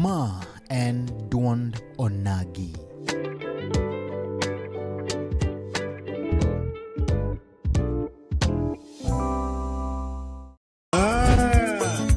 Ma en duond Onagi.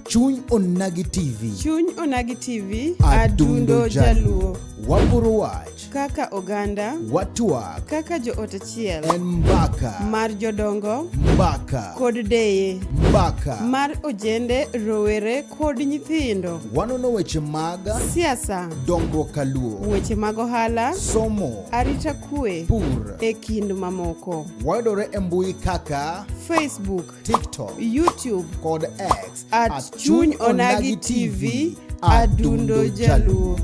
Chuny Onagi TV. Chuny Onagi TV, Adundo Adundo Jaluo. Waporo wach, Kaka oganda, watwak, kaka joot achiel, en mbaka, mar jodongo mbaka, kod deye, mbaka. mar ojende, rowere kod nyithindo. Wanono weche mag Siasa, dongruok kaluo, weche mag ohala, somo, arita kwe, pur. e kind mamoko. Wayudore e mbui kaka Facebook, TikTok, YouTube, kod X at Chuny Onagi TV, Adundo Jaluo.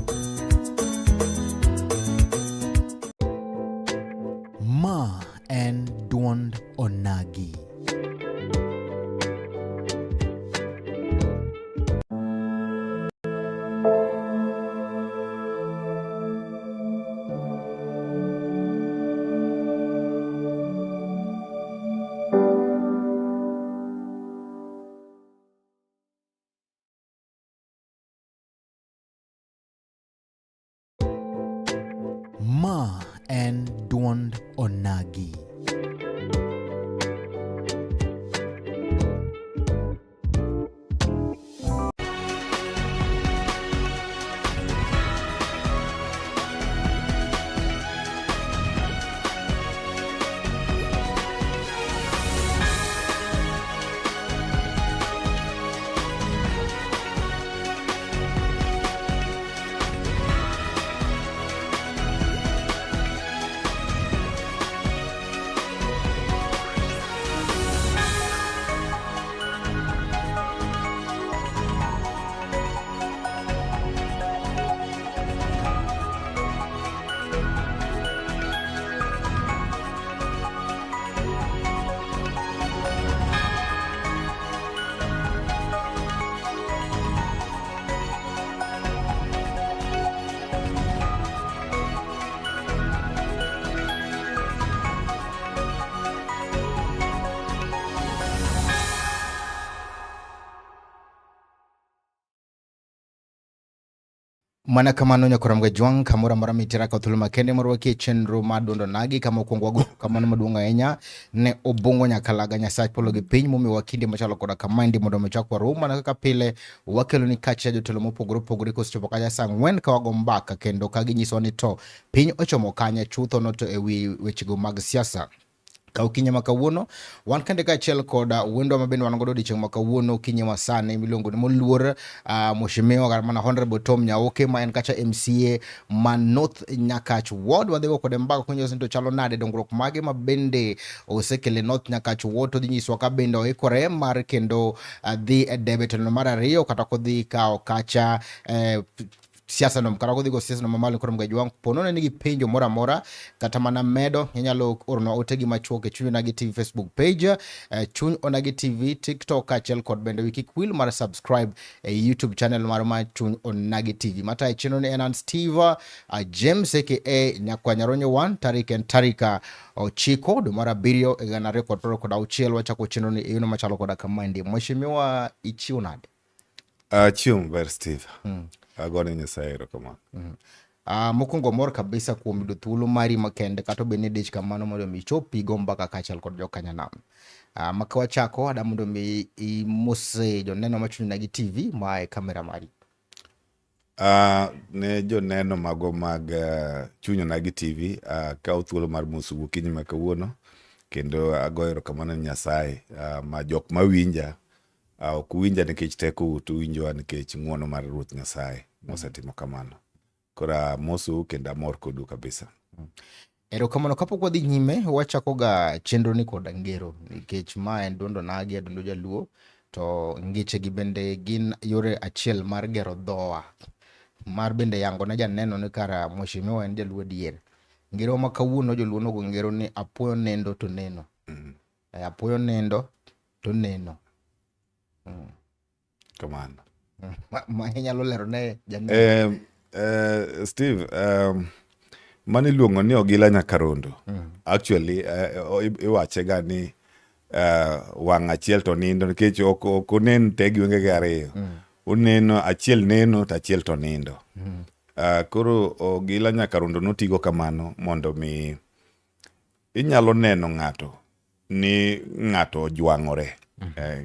Ma en duond Onagi. Ma en duond Onagi. Mana kamano nyakwar Mgajwang' kamoro amora mitera ka thuolo makende morwaki e chenro mar Duond Onagi kama okwongo wago kamano maduong' ahinya ne Obongo Nyakalaga Nyasach polo gi piny momiyowa kinde machalo koda kamaendi mondo mi chak warom mana kaka pile wakelo ni kacha jotelo mopogore opogore kosechopo kacha saa ang'wen ka wago mbaka kendo ka ginyisowa ni to piny ochomo kanye chutho no to ewi wechego mag siasa. Ka okinyi ma kawuono wan kende kaachiel kod wendwa ma bende wan godo odiechieng' ma kawuono okinyi ma sani miluongo ni moluor mheshimiwa kata mana Honorable Tom Nyaoke ma en kacha MCA ma North Nyakach Ward. Wadhi go kode mbaka konyiso ni to chalo nade dongruok mage ma bende osekele North Nyakach Ward to dhi nyisowa ka bende oikore mar kendo dhi e debe telo mar ariyo kata kodhi kawo kacha siasa no kata kodhi go siasa no mamalo koro Mgajwang' ponono ni gi penjo moro amora kata mana medo inyalo oronwa ote gi machuok e Chuny Onagi TV Facebook page, Chuny Onagi TV TikTok kaachiel kod bende wi kik wil mar subscribe e YouTube channel mar ma Chuny Onagi TV. Matayo chenro ni en an Steve James aka Nyakwa Nyaronyo 1 tarik en tarik 9 dwe mar 7 e 2026 wachako chenro ni e yono machalo koda kamaendi. Mheshimiwa ichiwo nade? Achiewo maber Steve. Agone Nyasaye erokamano. Mokwongo mor kabisa kuom yudo thuolo mari makende kata obed ni dich kamano mondo mi ichop igo mbaka kaachiel kod jokanyanam. Ma ka wachako ada mondo mi imose joneno ma Chuny Onagi TV ma e kamera mari. Ne joneno mago mag Chuny Onagi TV, akawo thuolo mar mosou gokinyi ma kawuono kendo agoyo erokamano ne Nyasaye ma jok mawinja ok uwinja nikech tekou to uwinjowa nikech ng'uono mar Ruoth Nyasaye mosetimo kamano. Koro amosou kendo amor kodu kabisa. Erokamano. Kapok wadhi nyime, wachako ga chenro ni koda ngero nikech ma en duond onagi, adundo jaluo, to ngeche gi bende gin yore achiel mar gero dhowa, mar bende yango ne janeno ni kara mheshimiwa en jaluo adier. Ngero ma kawuono joluo nogo ngero ni apuoyo nindo to neno. Apuoyo nindo to neno. Kamano. Ma inyalo lero ne janeno. Steve, mano iluongo ni ogila nyakarondo. Actually, iwache ga ni wang' achiel to nindo nikech ok onen te gi wengege ariyo. Oneno achiel neno to achiel to nindo. Koro ogila nyakarondo notigo kamano mondo mi inyalo neno ng'ato ni ng'ato ojwang'ore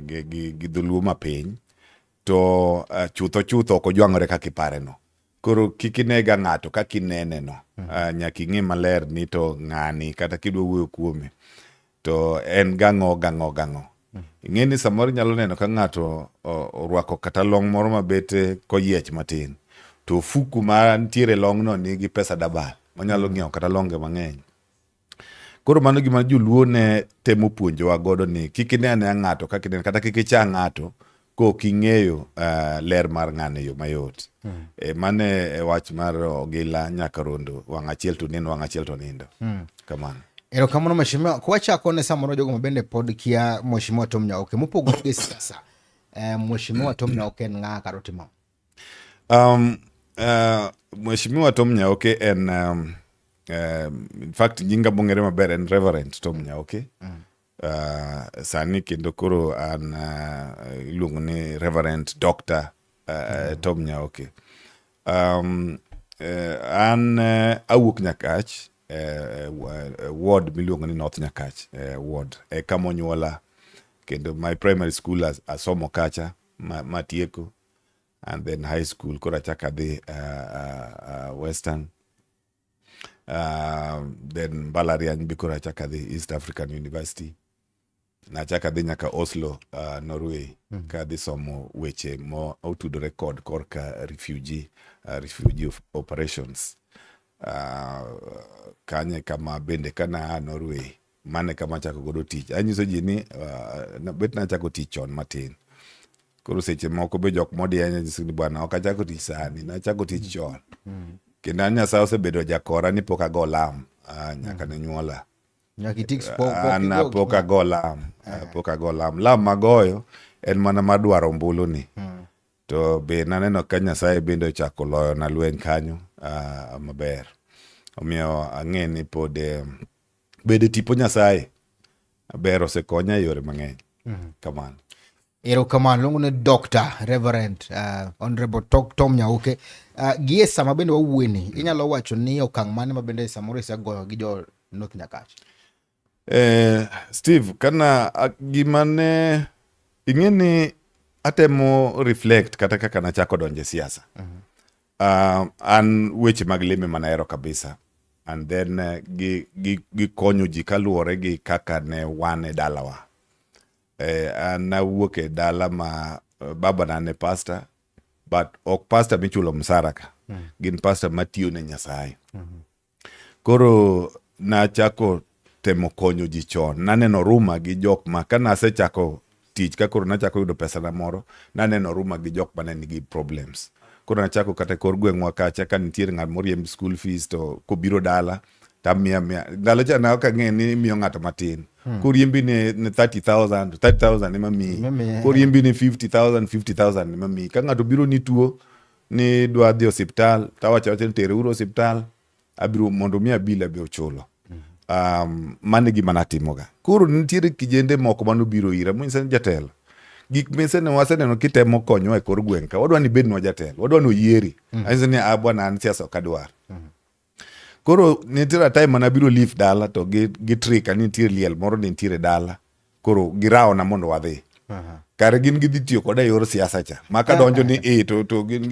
gi dholuo mapiny to chutho chutho ok ojwang'ore kaka ipareno. Koro kik inega ng'ato kaka inene no. Nyaka ing'e maler ni to ng'ani kata kidwa wuoyo kuome to en gang'o gang'o gang'o. Ing'e ni samoro inyalo neno ka ng'ato orwako kata long moro mabet koyiech matin to ofuku mantiere longno nigi pesa dabal onyalo ng'iewo kata longe mang'eny. Koro mano gima joluo ne temo puonjowa godo ni kik ine anea ng'ato kaka inene kata kik icha ng'ato kok ing'eyo ler mar ng'ano e yo mayot. Mano e wach mar ogila nyakarondo wang' achiel to neno wang' achiel to nindo. Kamano. Erokamano mheshimiwa. Kwachako ne samoro jogo ma bende pod kia mheshimiwa Tom Nyaoke mopogore gi siasa. Mheshimiwa Tom Nyaoke en ng'a kata otimo? Mheshimiwa Tom Nyaoke en in fact nyinga mong'ere maber en Reverend Tom Nyaoke. Sani kendo koro an iluongo ni Reverend Doctor Tom Nyaoke. An awuok Nyakach, ward miluongo ni North Nyakach ward e kama onyuola kendo my primary school asomo kacha matieko and then high school koro achako adhi Western then mbalariany be koro achako adhi East African University nachako adhi nyaka Oslo Norway ka adhi somo weche mo otudore kod korka refugee operations kanye kama bende kana a Norway mane kama achako godo tich anyiso ji ni bet nachako tich chon matin koro seche moko be jok modieny anyiso ni bwana ok achako tich sani nachako tich chon kendo an Nyasaye osebedo jakora ni pok ago lam nyaka ne nyuola Nyaka itik an pok ago lam pok ago lam lam magoyo en mana mar dwaro ombulu ni to be naneno ka Nyasaye bende ochako loyo na lweny kanyo maber omiyo ang'e ni pod bedo e tipo Nyasaye ber osekonya e yore mang'eny kamano. Erokamano luongo ni Dr. Reverend Honorable Tom Nyaoke. Gi e sama bende wawuoyeni, inyalo wacho ni okang' mane ma bende samoro isegoyo gi jo North Nyakach? Steve, kana gima ne ing'e ni atemo reflect kata kaka nachako donjo e siasa. An weche mag leme manahero kabisa and then gi konyo ji kaluwore gi kaka ne wan e dalawa. An nawuok e dala ma babana ne pastor but ok pastor michulo msara ka. Gin pastor matiyo ne Nyasaye. Koro nachako temo konyo ji chon. Naneno ruma gi jok ma kanasechako tich ka koro nachako yudo pesa na moro, naneno ruma gi jok mane nigi problems. Koro nachako kata kor gweng'wa kacha ka nitiere ng'at moriemb school fees to kobiro dala tamiya miya. Ndalo cha ne ok ang'e ni imiyo ng'ato matin. Koriembi ne 30,000, 30,000 ema miyi. Ema miyi. Koriembi ne 50,000, 50,000 ema miyi. Ka ng'ato biro ni tuo ni dwa dhi osiptal, tawacho awacha ni tere uru osiptal, abiro mondo mi abil abi ochulo. Mano e gima natimoga. Koro nitiere kijende moko manobiro ira monyisa ni jatelo. Gik misene waseneno kitemo konyowa e kor gweng' ka, wadwa ni ibednwa jatelo, wadwa ni oyieri. Anyiso ni ah bwana an siasa ok adwar. Koro nitiere time mana biro leave dala to gi trika ni nitie liel moro ne nitiere dala. Koro girawona mondo wadhi. Kare gin gidhi tiyo koda e yor siasa cha. Ma kadonjo ni e to gin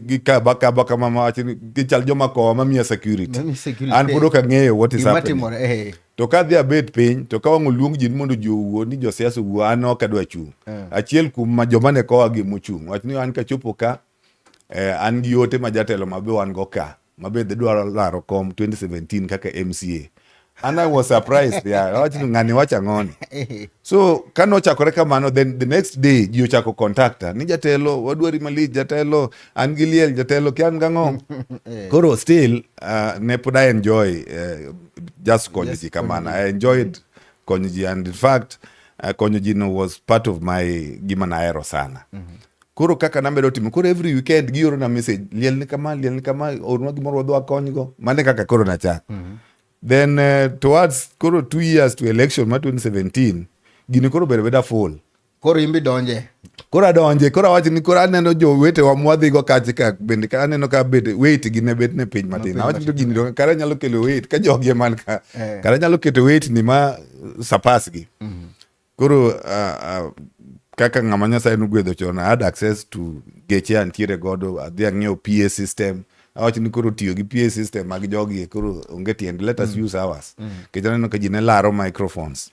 gi kaba kaba kama ma wacho ni gichal joma kowa mamiya security. Mamiyi security. An pod ok ang'eyo what is Gima happening. timore, eh. To kadhi abet piny to ka wang' oluong ji ni mondo ji owuo ni josiasa owuo an ok adwa chung'. Achiel kuom ma joma ne kowa gi mochung'. Wach ni an kachopo ka an gi ote ma jatelo ma be wan go ka ma be dwaro laro kom 2017 kaka MCA. And I was surprised. Yeah, awacho ni ng'ani wacho ang'oni. So kanochakore kamano then the next day ji ochako contacta ni jatelo wadwari malich jatelo an gi liel jatelo kia an gang'o. Koro still ne pod I enjoy just konyo ji kamano. I enjoyed konyo ji and in fact konyo ji no was part of my gima nahero sana. Koro kaka namedo timo koro every weekend gioro na message liel ni kama liel ni kama ornwa gimoro wadhi wakonygo mane kaka koro nachako. Then towards koro 2 years to election ma 2017 gini koro bedo beda full. Koro in be donje. Koro adonje koro awacho ni koro aneno jowetewa mwadhigo kacha ka bende ka aneno ka bede weight gi ne bet ne piny matin. Awacho ni to gini donge kara nyalo kelo weight ka jogi ema man ka. Kara nyalo keto weight ni ma surpass gi. Koro kaka ng'ama Nyasaye nogwedho chon I had access to geche antiere godo adhi ang'iewo PA system awacho ni koro tiyo gi PA system mag jogi koro onge tiende let us use ours. Nikech aneno ka ji ne laro microphones.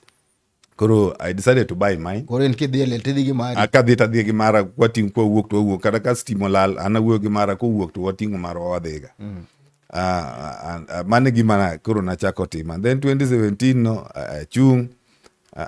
Koro I decided to buy mine. Koro in kidhi e liel tidhi gi mari. Akadhi tadhi gi mara kwating' kwawuok to wawuok kata ka stima olal an awuoyo gi mara kowuok to wating'o marwa wadhiga. Mano e gima koro nachako timo and then 2017 no achung'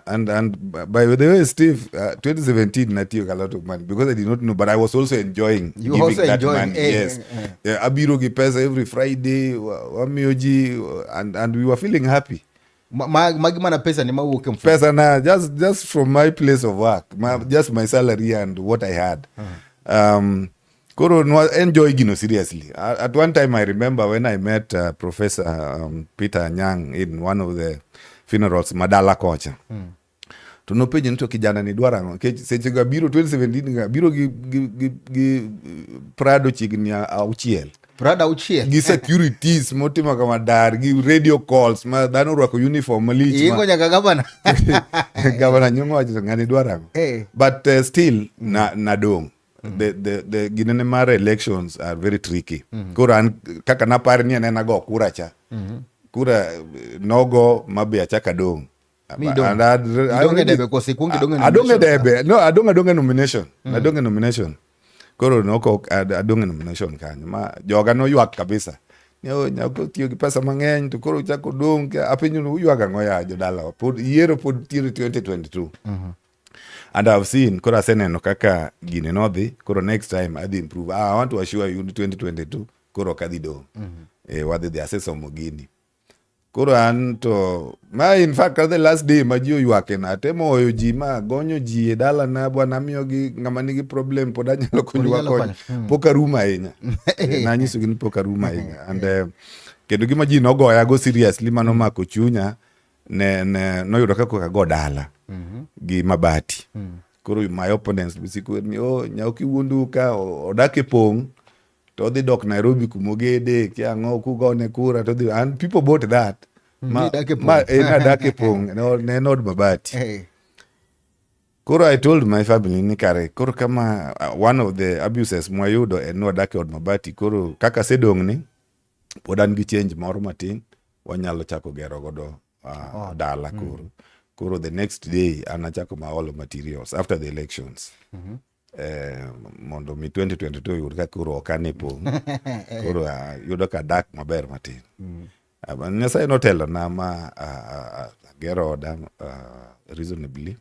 and by the way Steve 2017 natiyo gi a lot of money because I did not know but I was also enjoying You giving also that enjoying, money. eh, Yes. eh. Abiro gi pesa every Friday wamiyo ji and we were feeling happy. Magi mana pesa ni mawuok e mfuko. Pesa na just from my place of work just my salary and what I had. Koro nwa enjoy gino seriously. At one time I remember when I met Professor Peter Anyang in one of the funerals Madala kocha. To nopenjo ni to kijana ni dwaro ang'o nikech seche go abiro 2017 ga abiro gi Prado chiegni auchiel. Prado auchiel. Gi securities motimo kama dar gi radio calls ma dhano orwako uniform malich Iingo nyaka gavana. Gavana Nyong'o wacho to ng'ani dwaro ang'o. But still na nadong' the ginene mar elections are very tricky. Koro an kaka napar ni anena go kura cha. Kura nogo mabe achako adong'. Mi idong'. And I Idong' e debe koso ikuongo idong' e Adong' e nomination? debe. No, adong' adong' e nomination. Adong' e nomination. Koro noko adong' e nomination kanyo. Ma joga noywak kabisa. Ni oh, nyako tiyo gi pesa mang'eny to koro chako dong' apenjo ni uywak ang'o ya jodalawa. Pod yiero pod tiere 2022. And I've seen koro aseneno kaka gini nodhi koro next time adhi improve. I want to assure you ni 2022 koro ok adhi dong'. Wadhi dhi asesomo gini. Koro an to ma in fact the last day ma ji oywake na atemo oyo ji ma gonyo ji e dalana bwana amiyogi ng'ama nigi problem pod anyalo konyo inyalo wakony. konyo. Pok arumo ahinya. Nanyisogi ni pok arumo ahinya. And kendo gima ji nogoya go seriously manomako chunya ne noyudo ka koka go dala gi mabati. Koro my opponents bisiko ni oh nyauki wuondu ka odak e pong' to odhi dok Nairobi kumogede kia ang'o kugone kura to odhi and people bought that. Ma, Ni dak e pong'. ma nadak e pong' ne en od mabati. Koro I told my family ni kare koro kama one of the abuses mwayudo en ni wadak e od mabati koro kaka asedong' ni pod an gi change moro matin wanyalo chako gero godo dala koro. Koro the next day an achako maolo materials after the elections. Mondo mi 2022 oyud ka koro ok an e pong'. Koro yudo ka dak maber matin. Nyasaye notelona ma agero oda reasonably.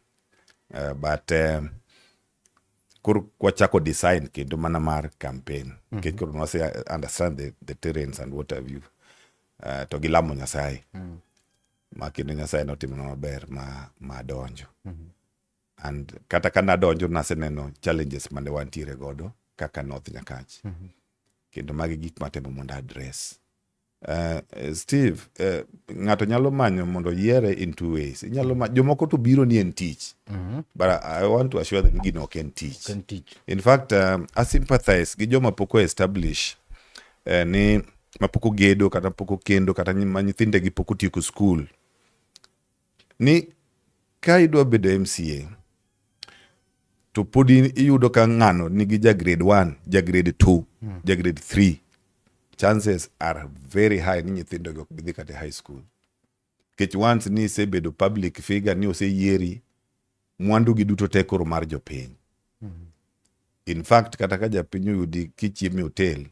But koro kwachako design kendo mana mar campaign. Nikech koro nwase understand the terrains and what have you. To gilamo Nyasaye. Ma kendo Nyasaye notimona maber ma adonjo. And kata ka nadonjo naseneno challenges mane wantiere godo kaka North Nyakach. Kendo magi gik matemo mondo address. Steve, ng'ato nyalo manyo mondo oyiere in two ways. Inyalo ma jomoko to biro ni en tich. But I want to assure them gino ok en tich. Ok en tich. In fact, I sympathize gi joma pok o establish ni mapok ogedo kata pok okendo kata ma nyithindegi pok otieko skul. Ni ka idwa bedo MCA to pod iyudo ka ng'ano nigi ja grade 1, ja grade 2, ja grade 3. Chances are very high ni nyithindo gi ok bi dhi kata e high school. Nikech once ni isebedo public figure ni oseyieri, mwandu gi duto te koro mar jopiny. In fact, kata ka japiny oyudi kichiemo e hotel,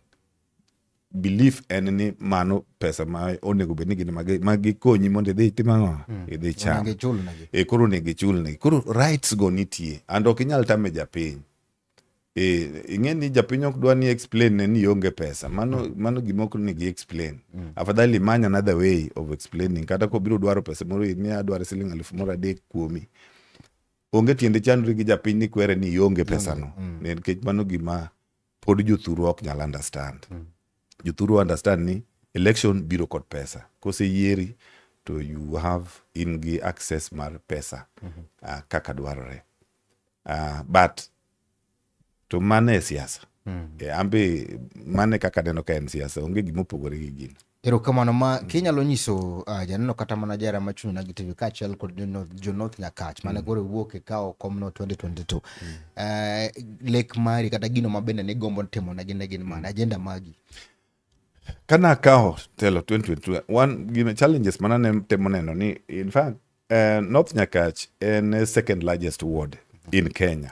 belief en ni mano pesa ma onego bed ni gin ma gikonyi mondo idhi itim ang'o? Idhi cham. Onego ichulnegi. E, koro onego ichulnegi. Koro rights go nitie and ok inyal tame japiny. E, ing'e ni japiny ok dwa ni explain ne ni ionge pesa. Mano gima ok onego i explain. Afadhali imany another way of explaining. Kata kobiro dwaro pesa moro ni adwaro siling 3,000 kuomi. Onge tiende chandri gi japiny ni kwere ni ionge pesa no. Nikech mano gima pod jothuru ok nyal understand. Jothuru understand ni election biro kod pesa. Koseyieri to you have in gi access mar pesa kaka dwarore. But to mano e siasa. E, ambe mano e kaka aneno ka en siasa. Onge gima opogore gi gino. Erokamano ma kinyalo nyiso janeno kata mana jara machung' Onagi TV kaachiel kod jo North Nyakach mane koro iwuok ikawo komno 2022. Lek mari kata gino ma bende nigombo timo negi ne gin mane? Agenda magi. Kana akawo telo 2022, one gima challenges mana ne temo neno ni in fact North Nyakach en second largest ward in Kenya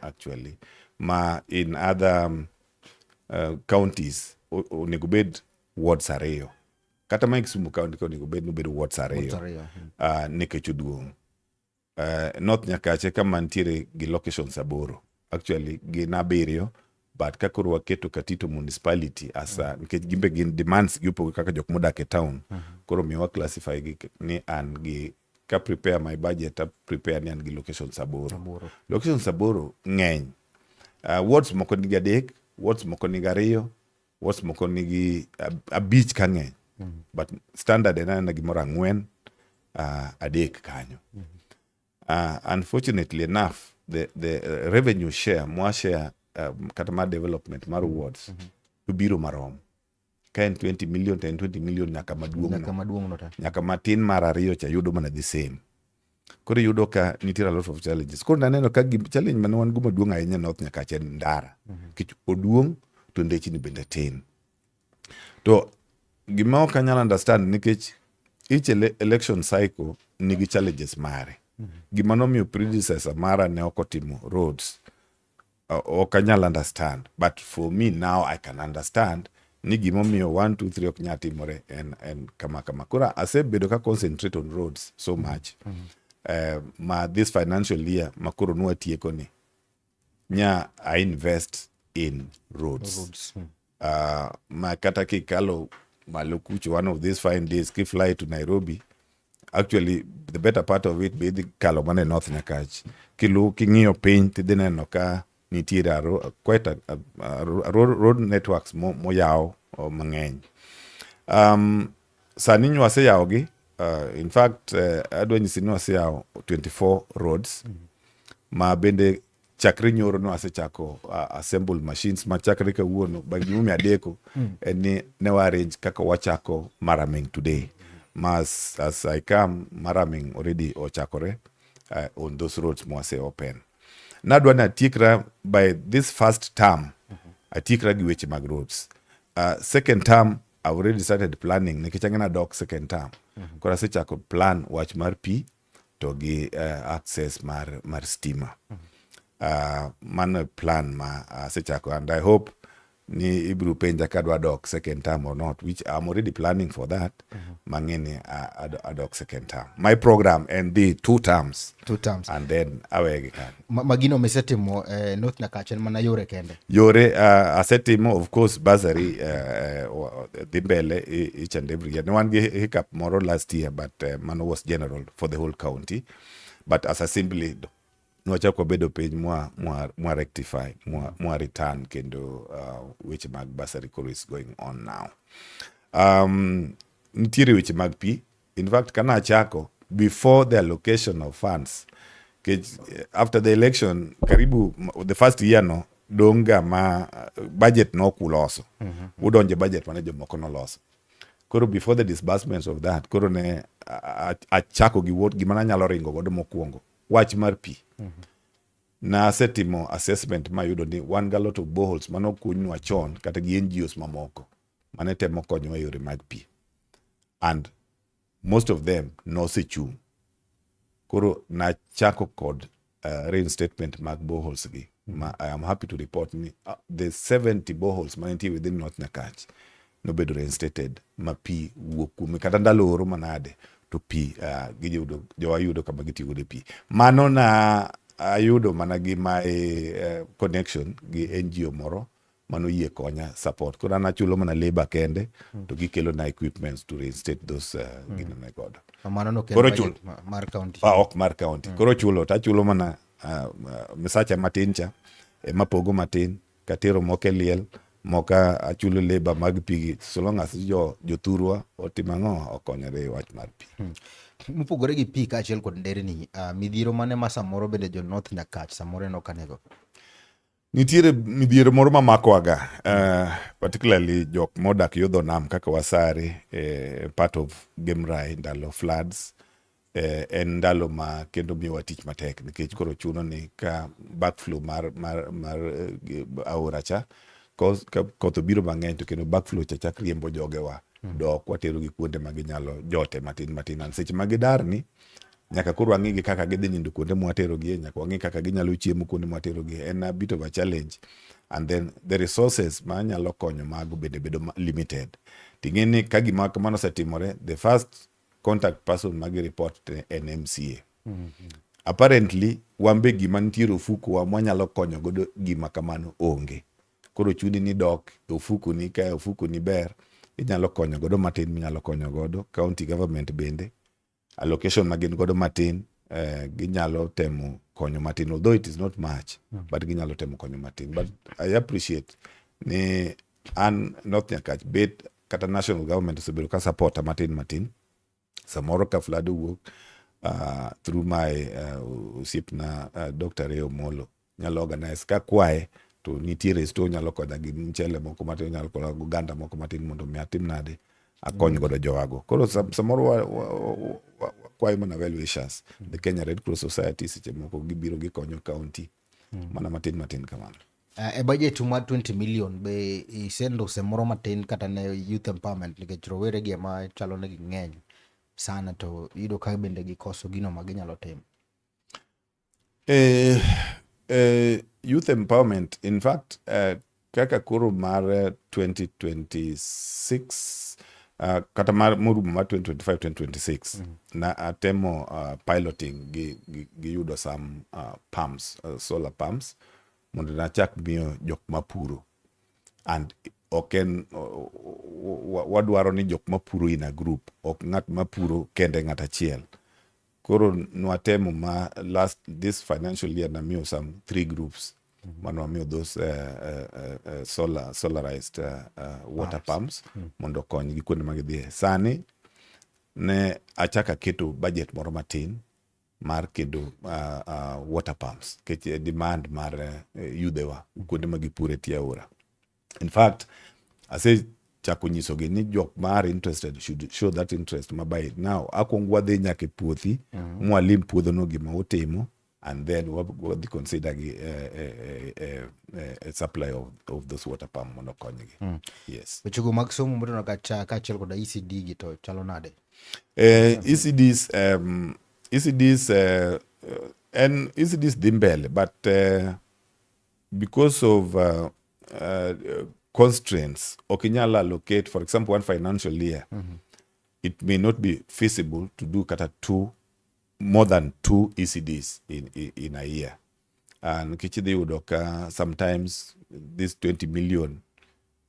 actually ma in other counties onego bed wards ariyo kata ma Kisumu county ka onego bed ni obedo wards ariyo. Wards ariyo. Nikech oduong'. North Nyakach e kama nitiere gi locations 8 actually gin 7 but ka koro waketo Katito municipality as a, nikech gimbe gin demands gi opogore kaka jok modak e town. Koro miyo wa classify gi ni an gi ka prepare my budget a prepare ni an gi locations 8. 8. Locations 8 ng'eny. Wards moko nigi 3, wards moko nigi 2, wards moko nigi 5 ka ng'eny. But standard en anena gimoro 4, 3 kanyo. Unfortunately enough, the revenue share, mwa share kata mar development mar wards, to biro marom. Ka en 20 million to en 20 million nyaka maduong' Nyaka no. maduong' no ta. Nyaka matin mar 2 cha yudo mana the same. Koro iyudo ka nitiere a lot of challenges. Koro naneno ka challenge mane wan go maduong' ahinya North Nyakach en ndara. Nikech oduong' to ndechni bende tin. To gima ok anyal understand nikech each election cycle nigi challenges mare. Gima nomiyo predecessor mara ne ok otimo roads, ok anyal understand. But for me now I can understand ni gimomiyo 1, 2, 3 ok nyal timore en kama kama. Koro asebedo ka concentrate on roads so much. Ma this financial year ma koro nwatieko ni nya I invest in roads. Roads. Ma kata kikalo malo kucho one of these fine days ki fly to Nairobi, actually the better part of it be idhi kalo mana e North Nyakach. Kilu king'iyo piny tidhi neno ka nitiere quite a road networks moyaw mang'eny. Sani nwaseyawogi, in fact, adwa nyisi ni waseyawo 24 roads ma bende chakre nyoro nwasechako assemble machines ma chakre kawuono ba gimomiyo adeko en ni ne wa arrange kaka wachako maraming today. Ma as I come, maraming already ochakore on those roads mwase open. Nadwa ni atiekra by this first term, atiekra gi weche mag roads. Second term, I've already started planning nikech ang'e nadok second term. Koro asechako plan wach mar pi to gi access mar stima. Mano e plan ma asechako and I hope ni ibiro penja ka adwa dok second term or not, which I'm already planning for that. Mang'e ni adok second term. My program en dhi 2 terms. 2 terms. And then awegi kanyo. Magino misetimo North Nyakach en mana yore kende? Yore asetimo, of course, bursary dhi mbele each and every year. Ne wan gi hiccup moro last year, but mano was general for the whole county. But as assembly, nwachako wabedo piny mwa rectify, mwa return kendo weche mag bursary koro is going on now. Nitiere weche mag pi. In fact, kana achako before the allocation of funds, kech after the election, karibu the first year no dong' ga ma budget nokuloso. Udonje budget mane jomoko noloso. Koro before the disbursements of that, koro ne achako gi wuoth gima nanyalo ringo godo mokwongo, wach mar pi. Nasetimo assessment mayudo ni wan ga lot of boreholes manokunynwa chon kata gi NGOs mamoko mane temo konyowa e yore mag pi, and most of them nosechung'. Koro nachako kod reinstatement mag boreholes gi ma I am happy to report ni the 70 boreholes manitie within North Nyakach nobedo reinstated ma pi wuok kuome kata ndalo oro manade to pi giyudo, jowa yudo kama gitiyo godo pi. Mano na ayudo mana gi my connection gi NGO moro manoyie konya support. Koro an achulo mana labor kende to gikelo na equipments to reinstate those ginene godo. Mano no Koro budget chul. Mar county. Ah, ok mar county. Koro chulo to achulo mana misacha matin cha ema pogo matin katero moko e liel, moko achulo labor mag pi, so long as jo jothurwa otimo ang'o okonyore e wach mar pi. Mopogore gi pi kaachiel kod nderni, midhiero mane ma samoro bende jo North Nyakach samoro en ok anego? Nitiere midhiero moro mamakowaga, particularly jok modak yo dho nam kaka Wasare, part of Gemrai ndalo floods. En ndalo ma kendo miyowa tich matek nikech koro chuno ni ka backflow mar aora cha ka koth obiro mang'eny to kendo backflow cha chak riembo jogewa dok waterogi kuonde ma ginyalo jote matin matin. And seche ma gidarni, nyaka koro wang'igi kaka gidhi nindo kuonde mwaterogie, nyaka wang'i kaka ginyalo chiemo kuonde mwaterogie. En a bit of a challenge, and then the resources ma nyalo konyo mago bende bedo limited. Ting'e ni ka gima kamano osetimore, the first contact person magi report en MCA. Apparently wan be gima nitiere ofuku wa mwanyalo konyo godo gima kamano onge. Koro chuni ni dok e ofuku ni, ka ofuku ni ber inyalo konyo godo matin minyalo konyo godo. County government bende allocation ma gin godo matin, ginyalo temo konyo matin, although it is not much, but ginyalo temo konyo matin. But I appreciate ni an North Nyakach bet kata national government osebedo ka supporta matin matin. Samoro ka flood owuok, through my osiepna Dr. Ray Omolo nyalo organize ka kwaye to nitiere store, nyalo konya gi mchele moko matin, onyalo konya gi oganda moko matin mondo mi atim nade, akony godo jowago. Koro samoro wakwayo mana well wishers, the Kenya Red Cross Society, seche moko gibiro gikonyo county mana matin matin kamano. E budget mar 20 million be isenduse moro matin kata ne youth empowerment, nikech rowere gi ema chalo ni ging'eny sana to iyudo ka bende gikoso gino ma ginyalo timo? Youth empowerment, in fact, kaka koro mar 2026 kata mar morumo mar 2025 2026 na atemo piloting gi yudo some pumps, solar pumps mondo nachak miyo jok mapuro. And ok en wadwaro ni jok mapuro in a group, ok ng'at mapuro kende, ng'at achiel. Koro nwatemo ma last this financial year namiyo some three groups mano wamiyo those solarized water pumps mondo okonygi kuonde ma gidhiye. Sani ne achako aketo budget moro matin mar kendo water pumps nikech demand mar yudhewa kuonde ma gipure tie aora. In fact, asechako nyisogi ni jok ma are interested should show that interest ma by now akwong wadhi nyaka e puothi mwalim puodhono gima utimo, and then wadhi consider gi supply of those water pump mondo okonygi. Yes. Wechego mag somo motenore kacha kaachiel koda ECD gi to chalo nade? ECDs, ECDs, en ECDs dhi mbele, but because of constraints ok inyal allocate. For example, one financial year it may not be feasible to do kata two, more than two ECDs in a year, nikech idhi yudo ka sometimes this 20 million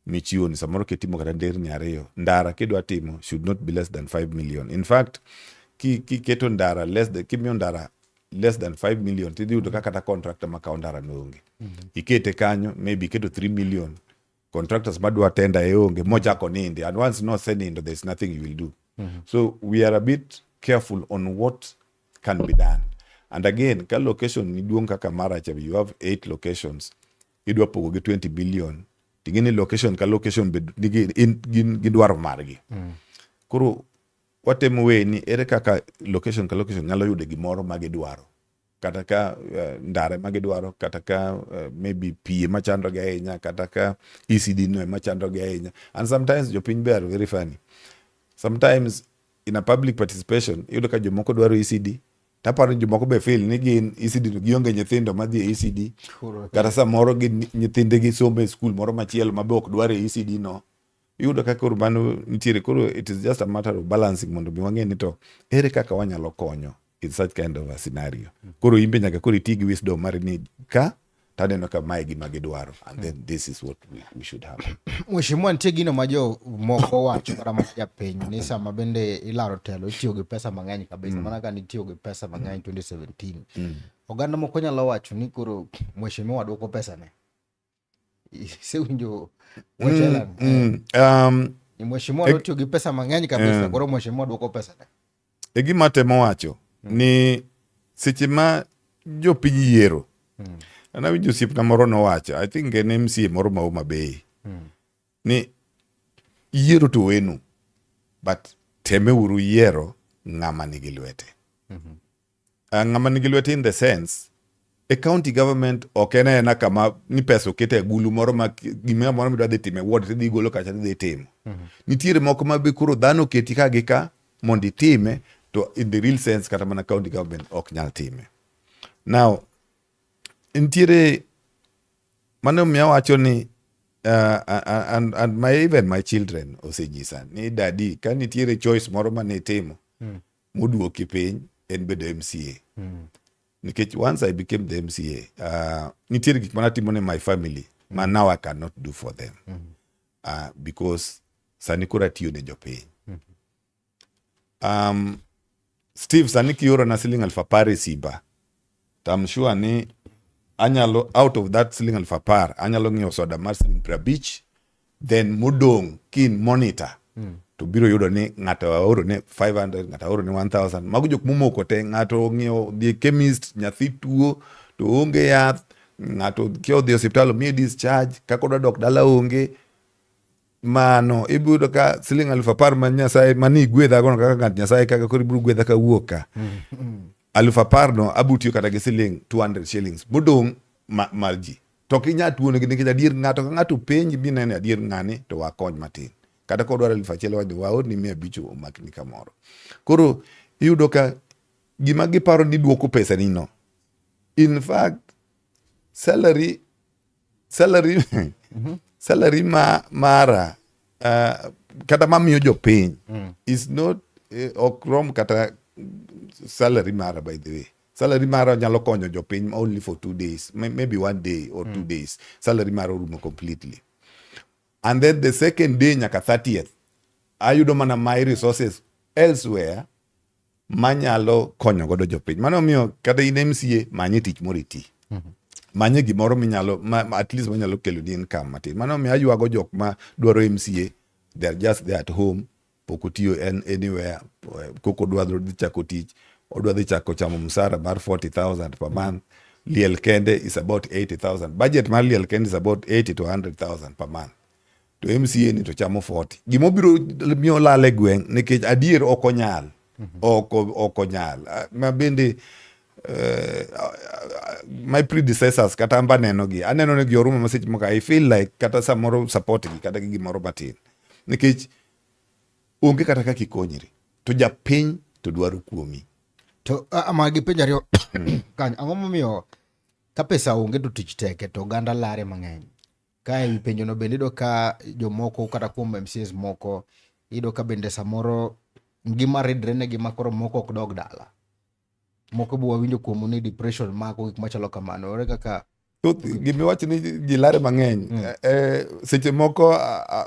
michiwo ni samoro kitimo kata nderni ariyo, ndara kidwa timo should not be less than 5 million. In fact, kiketo ndara less than, kimiyo ndara less than 5 million, tidhi yudo ka kata contractor makawo ndara no onge. Ikete kanyo maybe iketo 3 million. Contractors madwa tender e onge mochako nindi and once nosenindo there's nothing you will do. So we are a bit careful on what can be done. And again, ka location ni duong' kaka mara cha, you have eight locations, idwa pogo gi 20 billion, ting'e ni location ka location be nigi gin gi dwaro margi. Koro watemo we ni ere kaka location ka location nyalo yudo gimoro ma gidwaro kata ka ndare ma gidwaro kata ka maybe pi ema chandogi ahinya kata ka ECD no ema chandogi ahinya. And sometimes jopiny be are very funny. Sometimes in a public participation iyudo ka jomoko dwaro ECD taparo ni jomoko be feel ni gin ECD to gionge nyithindo madhi e ECD kata samoro gin nyithindegi somo e skul moro machielo ma be ok dwar e ECD no. Iyudo ka koro mano nitiere. Koro it is just a matter of balancing mondo mi wang'e ni to ere kaka wanyalo konyo in such kind of a scenario. Koro in be nyaka koro iti gi wisdom mari ni ka taneno ka mae gima gidwaro and then this is what we should have. Mheshimiwa, nitie gino ma jo moko wacho kata mana japiny ni sama bende ilaro telo itiyo gi pesa mang'eny kabisa mana ka nitiyo gi pesa mang'eny 2017. Oganda moko nyalo wacho ni koro mheshimiwa duoko pesa ne. Isewinjo wach Ellen? Ni mheshimiwa notiyo gi pesa mang'eny kabisa koro mheshimiwa duoko pesa ne. E gima temo wacho ni seche ma jopiny yiero an awinjo osiepna moro nowacho, I think en MCA moro ma Homa Bay, ni yiero to wenu but temeuru yiero ng'ama nigi lwete. Ng'ama nigi lwete in the sense e county government ok en aena kama ni pesa okete e agulu moro ma gimoro amora midwa dhi timo e ward tidhi golo kacha tidhi timo. Nitiere moko ma be koro dhano oketi ka gi ka mondo itime to in the real sense kata mana county government ok nyal time. Now nitiere mano miyo awacho ni and my even my children osenyisa ni daddy ka nitiere choice moro mane itimo moduoki piny en bedo MCA. Nikech once I became the MCA, nitiere gik manatimo ne my family ma now I cannot do for them. Because sani koro atiyo ne jopiny. Steve, sani kiorona siling 10,000 e simba to I'm sure ni anyalo out of that siling 10,000 anyalo ng'iewo soda mar siling 50 then modong' kin monitor to biro yudo ni ng'ato aoro ne 500 ng'ato aoro ne 1000 mago jok momoko te ng'ato ong'iewo dhi e chemist nyathi tuo to onge yath ng'ato kia odhi e osiptal omiye discharge kaka odwa dok dala onge mano ibiro yudo ka siling 10,000 ma Nyasaye mani igwedha gono kaka ng'at Nyasaye kaka koro ibiro gwedha kawuok ka 10,000 no abiro tiyo kata gi siling 200 shillings modong' mar ji to ok inyal tuonegi nikech adier ng'ato ka ng'ato penji minene adier ng'ani to wakony matin kata kodwaro 1,000 wacho waorni 500 omakni kamoro. Koro iyudo ka gima giparo ni duoko pesa ni no in fact salary ma mara kata mamiyo jopiny is not ok rom kata salary mara. By the way, salary mara nyalo konyo jopiny only for 2 days, maybe one day or 2 days. Salary mara orumo completely and then the second day nyaka 30th ayudo mana my resources elsewhere manyalo konyo godo jopiny. Mano omiyo kata in MCA manye tich moro iti manye gimoro minyalo at least manyalo kelo ni income matin. Mano omiyo aywago jok ma dwaro MCA, they are just there at home pok otiyo en anywhere koko odwa dhi chako tich odwa dhi chako chamo msara mar 40,000 per month. Liel kende is about 80,000. Budget mar liel kende is about 80 to 100,000 per month to MCA ni to chamo 40. Gimobiro miyo lal e gweng' nikech adier ok onyal ok onyal. Ma bende my predecessors kata amba neno gi aneno ni gi orumo ma seche moko I feel like kata samoro support gi kata gi gimoro matin nikech onge kata kaka ikonyri to japiny to dwaro kuomi. To magi penjo ariyo kanyo. Ang'o momiyo ka pesa onge to tich teke to oganda lare mang'eny? Ka ewi penjono bende iyudo ka jomoko kata kuom MCAs moko iyudo ka bende samoro ngima ridre negi ma koro moko ok dog dala. Moko be wawinjo kuomu ni depression mako gik machalo kamano. Ere kaka Thoth gimiwacho ni ji lare mang'eny seche moko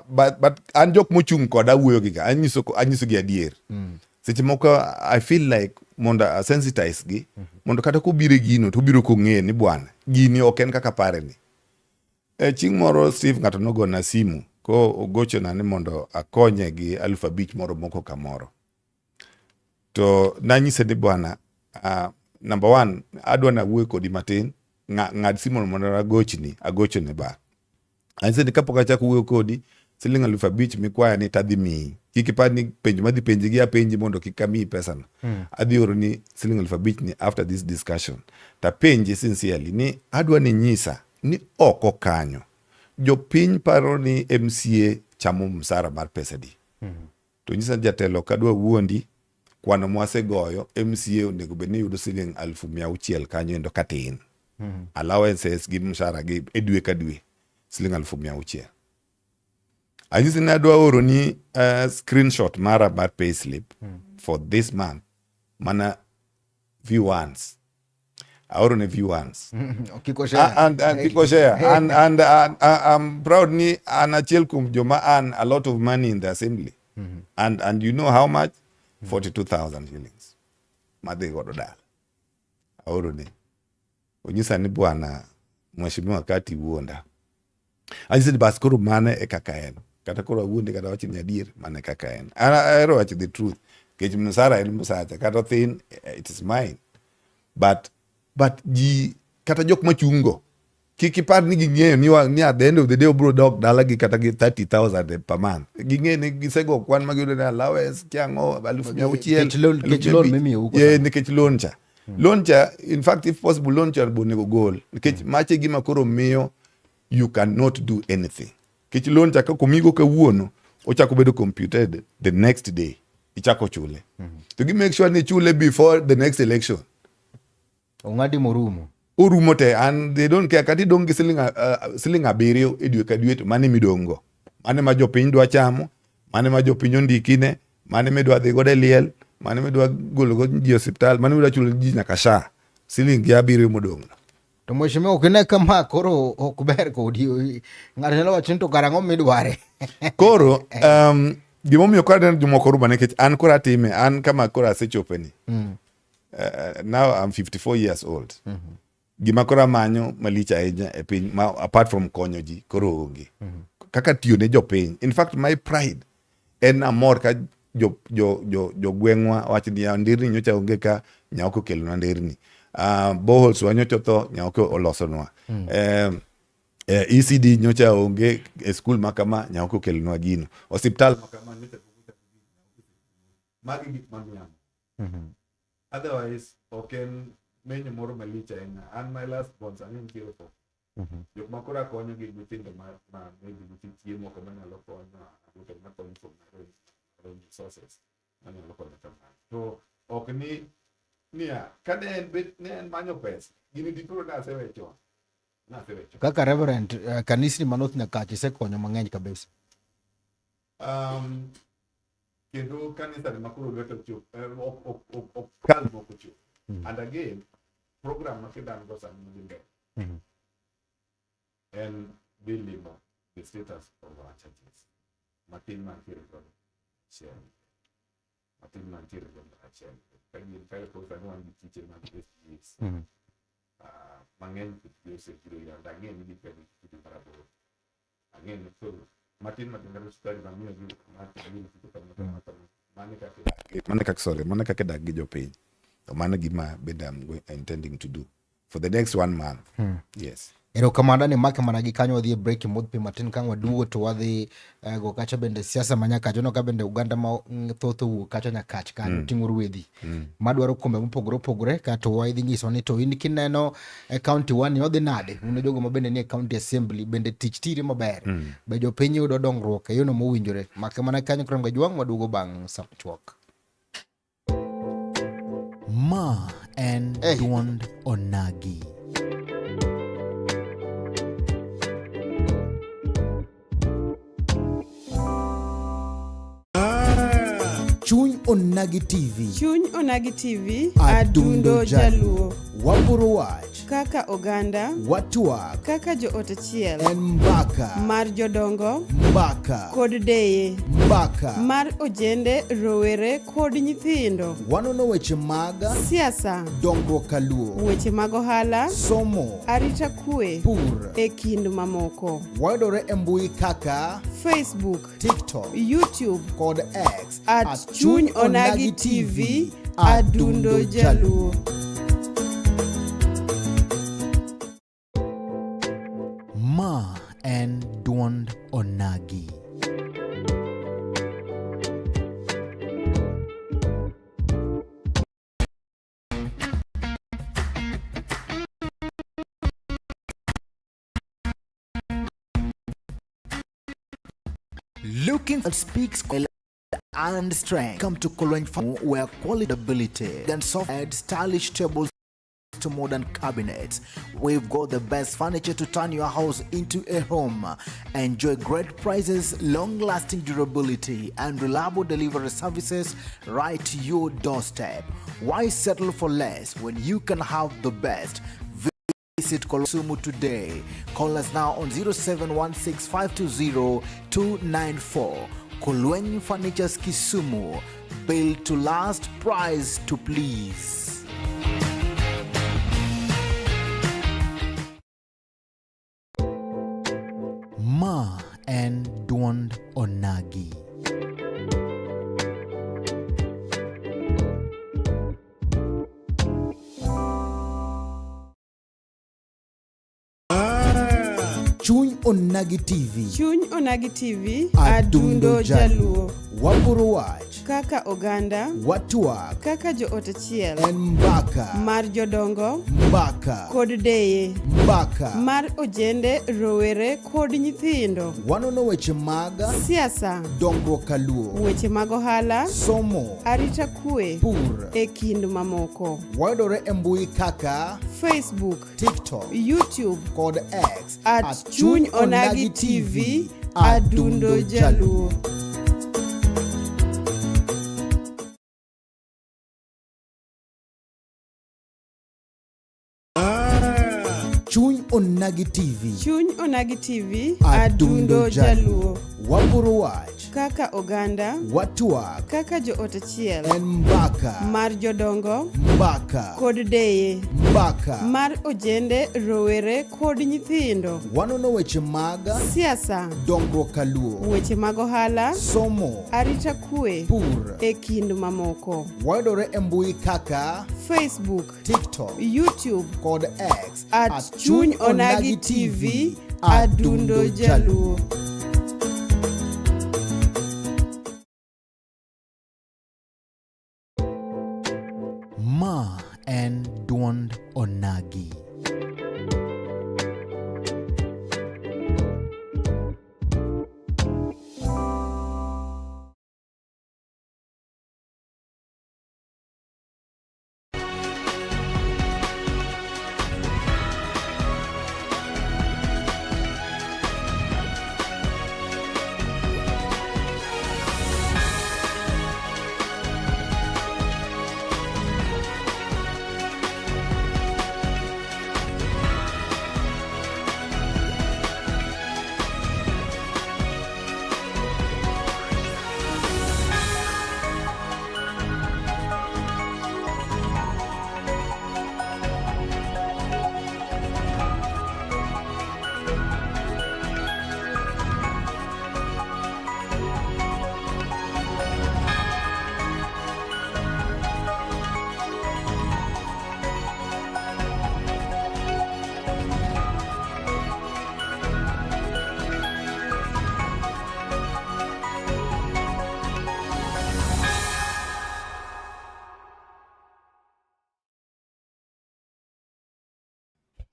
but an jok mochung' koda awuoyo gi ga anyiso gi adier. Seche moko I feel like mondo a sensitize gi mondo kata kobiro e gino to obiro kong'eyo ni bwana gini ok en kaka pare ni. E, chieng' moro Steve ng'ato nogona simu ko ogochona ni mondo akonye gi 5,000 moro moko kamoro. To nanyise ni bwana, number one, adwa nawuoyo kodi matin, ng'ad simu mondo agochni, agochone back. Anyise ni kapok achako wuoyo kodi, siling 5,000 mikwaya ni tadhi miyi. Kik ipar ni penjo madhi penji gi apenji mondo kik amiyi pesano. Adhi oroni siling 5,000 ni after this discussion. Tapenji sincerely ni adwa ni nyisa ni oko kanyo jopiny paro ni MCA chamo msara mar pesa di. To nyisa ni jatelo ok adwa wuondi, kwano mwasegoyo MCA onego bed ni yudo siling 600,000 kanyo endo katin. Allowances gi mshahara gi e dwe ka dwe siling 600,000. Anyisi ni adwa oroni screenshot mara mar payslip for this month mana view once. Aoro ne view once. Kik oshare. And kik oshare. And I'm proud ni an achiel kuom joma earn a lot of money in the assembly. And you know how much? 42,000 shillings. Madhi godo dala. Aoro ne. Onyisa ni bwana mheshimiwa kati wuonda. Anyise ni bas koro mane e kaka en. Kata koro awuondi kata awach ni adier mane kaka en. An ahero wacho the truth. Nikech msara en msacha kata thin it is mine. But ji kata jok machungo kik ipar ni ging'eyo ni at the end of the day obro dok dala gi kata gi 30,000 per month. Ging'eyo ni gisego kwan ma giyudo ni allowance kiang'o aluf mia auchiel, Nikech loan, aluf nikech mia loan abich. mimiyou koso? Yeah, nikech loan cha. Loan cha, in fact if possible loan cha bo onego gol. Nikech mache gima koro miyo you cannot do anything. Nikech loan cha ka omigo kawuono, ochako bedo computed the next day. Ichako chule. To gi make sure ni chule before the next election. Ong'adi morumo. Orumo te, and they don't care. Kata idong' gi siling 7 e dwe ka dwe to mane midong' go. Mane ma jopiny dwa chamo, mane ma jopiny ondikine, mane midwa dhi godo e liel, mane midwa golo go ji e osiptal, mane midwa chulo ji nyaka SHA. Siling gi 7 modong' no. To mheshimiwa ok ine kama koro ok ber kodi. Ng'ato nyalo wacho ni to karang'o midware. Koro, gimomiyo koro aneno jomoko rumo nikech an koro atime, an kama koro asechope ni. Now I'm 54 years old. Gima koro amanyo malich ahinya e piny, ma, apart from konyo ji, koro onge. Kaka tiyo ne jopiny. In fact, my pride en amor ka jogweng'wa wacho ni nderni nyocha onge ka, Nyaoke okelonwa nderni. Boreholes wa nyocha otho, Nyaoke olosonwa. ECD nyocha onge e skul ma kama, Nyaoke okelonwa gino. Osiptal ma kama nyocha onge. Magi gik ma miyo. Otherwise, ok en menyo moro malich ahinya. An my last born sani nitiere for. Jok ma koro akonyo gin nyithindo ma maybe nitie chiemo moko manyalo konyo, aduoke makonyo from my own resources manyalo konyo kamano. To ok ni niya, ka ne en bet ne en manyo pesa, gini dikoro nasewe chon. Nasewe chon. Kaka Reverend, kanisni ma North Nyakach isekonyo mang'eny kabisa. Kendo kanisa ni makoro lwete ochop, ok kal moko chop. And again, program ma kidhan go sani madhi mbele. En dhi limo the status of our churches. Matin mantiere godo achiel. Matin mantiere godo achiel. Ka gin kare koro sani wan gi chiche mag SGs. Mang'eny gi osebiro ira, and ang'eyo ni gikelo kidi maraboro. Ang'eyo ni koro matin matin kata sukari mamiyo gi matin kama kama kama. Mane kaka idak, mane kaka, sorry, mane kaka idak gi jopiny. To mano gima bende I'm intending to do for the next 1 month. Yes. Erokamano ni make mana gi kanyo wadhi e break modh pi matin ka waduogo to wadhi go kacha bende siasa ma Nyakach. Waneno ka bende oganda ma thoth owuok kacha Nyakach kanyo ting'o rwedhi madwaro kombe mopogore opogore kato wadhi nyiso ni to in kineno e county wa ni odhi nade, un jogo ma bende ni e county assembly bende tich tire maber, be jopiny yudo dongruok e yono mowinjore. Make mana kanyo koro Jwang' waduogo bang' sa machuok. Ma en Hey. duond Onagi. Chuny Onagi TV. Chuny Onagi TV, Adundo Adundo Jaluo. Waporo wach. Kaka oganda, Watwak. Kaka joot achiel. En mbaka. Mar jodongo. Mbaka. Kod deye. Mbaka. Mar ojende, rowere kod nyithindo. Wanono weche mag siasa, dongruok kaluo, weche mag ohala, somo, arita kwe, pur, e kind mamoko. Wayudore e mbui kaka Facebook, TikTok, YouTube kod X at Chuny Onagi TV, Adundo Jaluo. Ma en duond Onagi. Looking for speaks and strength. Come to Kolweny Farm where quality ability and soft and stylish tables to modern cabinets. We've got the best furniture to turn your house into a home. Enjoy great prices, long-lasting durability, and reliable delivery services right to your doorstep. Why settle for less when you can have the best? Visit Kolusumu today. Call us now on 0716520294. Kolweny Furnitures Kisumu. Built to last, price to please. Ma en duond Onagi. Chuny Onagi TV. Chuny Onagi TV, Adundo Adundo Jaluo. Waporo wach. Kaka oganda, Watwak. Kaka joot achiel, En mbaka. Mar jodongo, Mbaka. Kod deye, Mbaka. Mar ojende, rowere kod nyithindo. Wanono weche mag siasa, dongruok kaluo, weche mag ohala, somo, arita kwe, pur, e kind mamoko. Wayudore e mbui kaka Facebook, TikTok, YouTube kod X at Chuny Onagi TV, Adundo Jaluo. Chuny Onagi TV. Chuny Onagi TV, Adundo Adundo Jaluo. Waporo wach. Kaka oganda, Watwak. Kaka joot achiel, En mbaka. Mar jodongo, Mbaka. Kod deye, Mbaka. Mar ojende, rowere kod nyithindo. Wanono weche mag siasa, dongruok kaluo, weche mag ohala, somo, arita kwe, pur, e kind mamoko. Wayudore e mbui kaka Facebook, TikTok, YouTube kod X at Chuny Onagi TV, Adundo Jaluo. Ma en duond Onagi.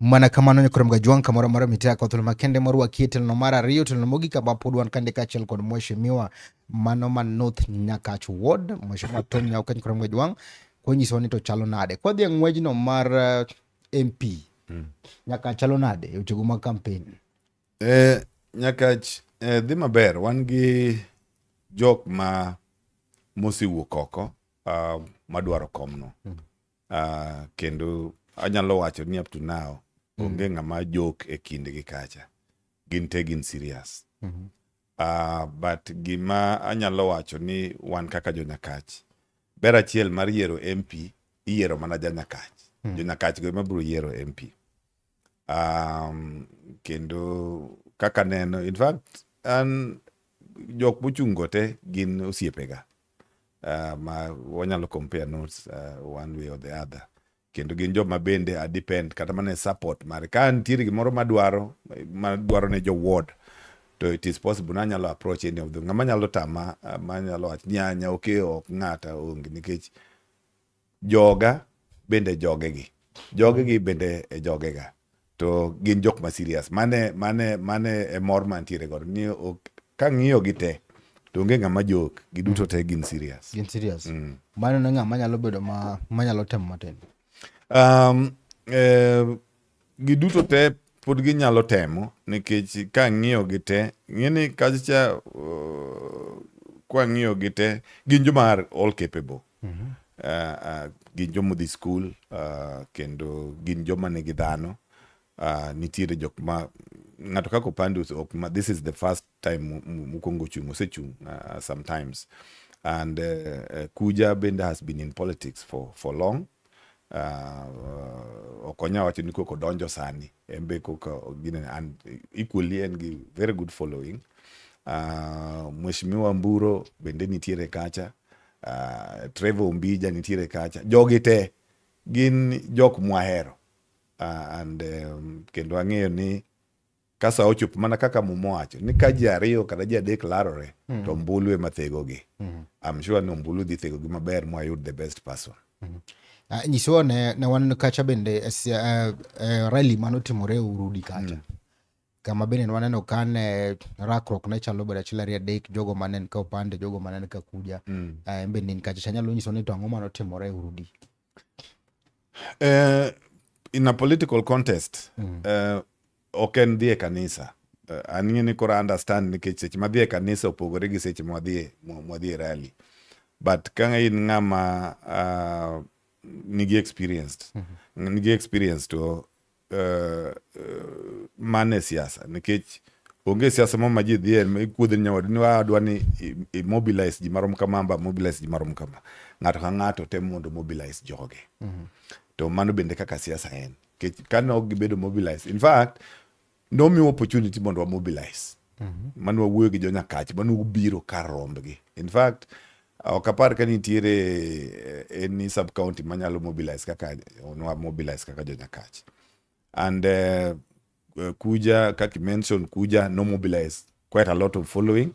Mana kamano nyokorem gajwang' kamoro amora mitea koth makende morwaki e tielo mar ariyo tielo mogik kama pod wan kande kaachiel kod mheshimiwa mano ma North Nyakach Ward mheshimiwa Tom Nyauka nyokorem gajwang' konyisowa ni to chalo nade kwadhi e ng'wejno mar MP Nyakach chalo nade e wechego mag campaign? Nyakach dhi maber wan gi jok ma mosewuok oko madwaro komno. Kendo anyalo wacho ni up to now onge ng'ama jok e kindgi kacha. Gin te gin serious. But gima anyalo wacho ni wan kaka jonyakach, ber achiel mar yiero MP, iyiero mana janyakach. Jonyakach go ema biro yiero MP. Kendo kaka neno, in fact, an jok mochung' te gin osiepega. Ma wanyalo compare notes one way or the other. Kendo gin joma bende a depend kata mana e support mare. Ka nitiere gimoro madwaro madwaro ne jo ward to it is possible na anyalo approach any of them. Ng'ama nyalo tama manyalo wacho ni anya okay ok ng'ata onge nikech joga bende jogegi. Jogegi bende e jogega. To gin jok ma serious. Mane e mor mantiere godo ni ok kang'iyo gi te to onge ng'ama jok giduto te gin serious. Gin serious. Mano ne ng'ama nyalo bedo ma manyalo temo matin. Giduto te pod ginyalo temo nikech kang'iyo gi te ng'e ni kacha kwang'iyo gi te gin joma are all capable. Gin joma odhi school kendo gin joma nigi dhano. Nitiere jok ma ng'ato kaka Opande ok ma this is the first time mokwongo chung' osechung' sometimes and Kuja bende has been in politics for long. Ok onya wacho ni koko donjo sani en be koka gine and equally en gi very good following. Mheshimiwa Mburo bende nitiere kacha. Trevor Ombija nitiere kacha. Jogi te gin jok mwahero. And kendo ang'eyo ni ka sa ochopo mana kaka Muma owacho ni ka ji ariyo kata ji adek larore to ombulu ema thegogi. I'm sure ni ombulu dhi thegogi maber mwayud the best person. Nyisowa ne wan kacha bende rally manotimore Urudi kacha. Kama bende ne waneno ka ne rakruok ne chalo bedo achiel ariyo adek jogo mane en ka Opande jogo mane en ka Kuja. En bende in kacha chanyalo nyiso ni to ang'o manotimore Urudi. In a political contest ok en dhi e kanisa. An ing'e ni koro understand nikech seche madhi e kanisa opogore gi seche mwadhi e rally. But ka in ng'ama nigi experienced nigi experience to mane siasa nikech onge siasa mo ma ji dhiye ikuodhri nyawadu ni adwa ni i mobilize ji marom kama amba mobilize ji marom kama ng'ato ka ng'ato temo mondo mobilize joge to mano bende kaka siasa en nikech ka ne ok gibedo mobilize in fact nomiwa opportunity mondo wa mobilize mane wawuoyo gi jonyakach mane obiro kar rombgi in fact ok apar ka nitiere any sub county manyalo mobilize kaka nwa mobilize kaka jonyakach and Kuja kaka mention Kuja no mobilize quite a lot of following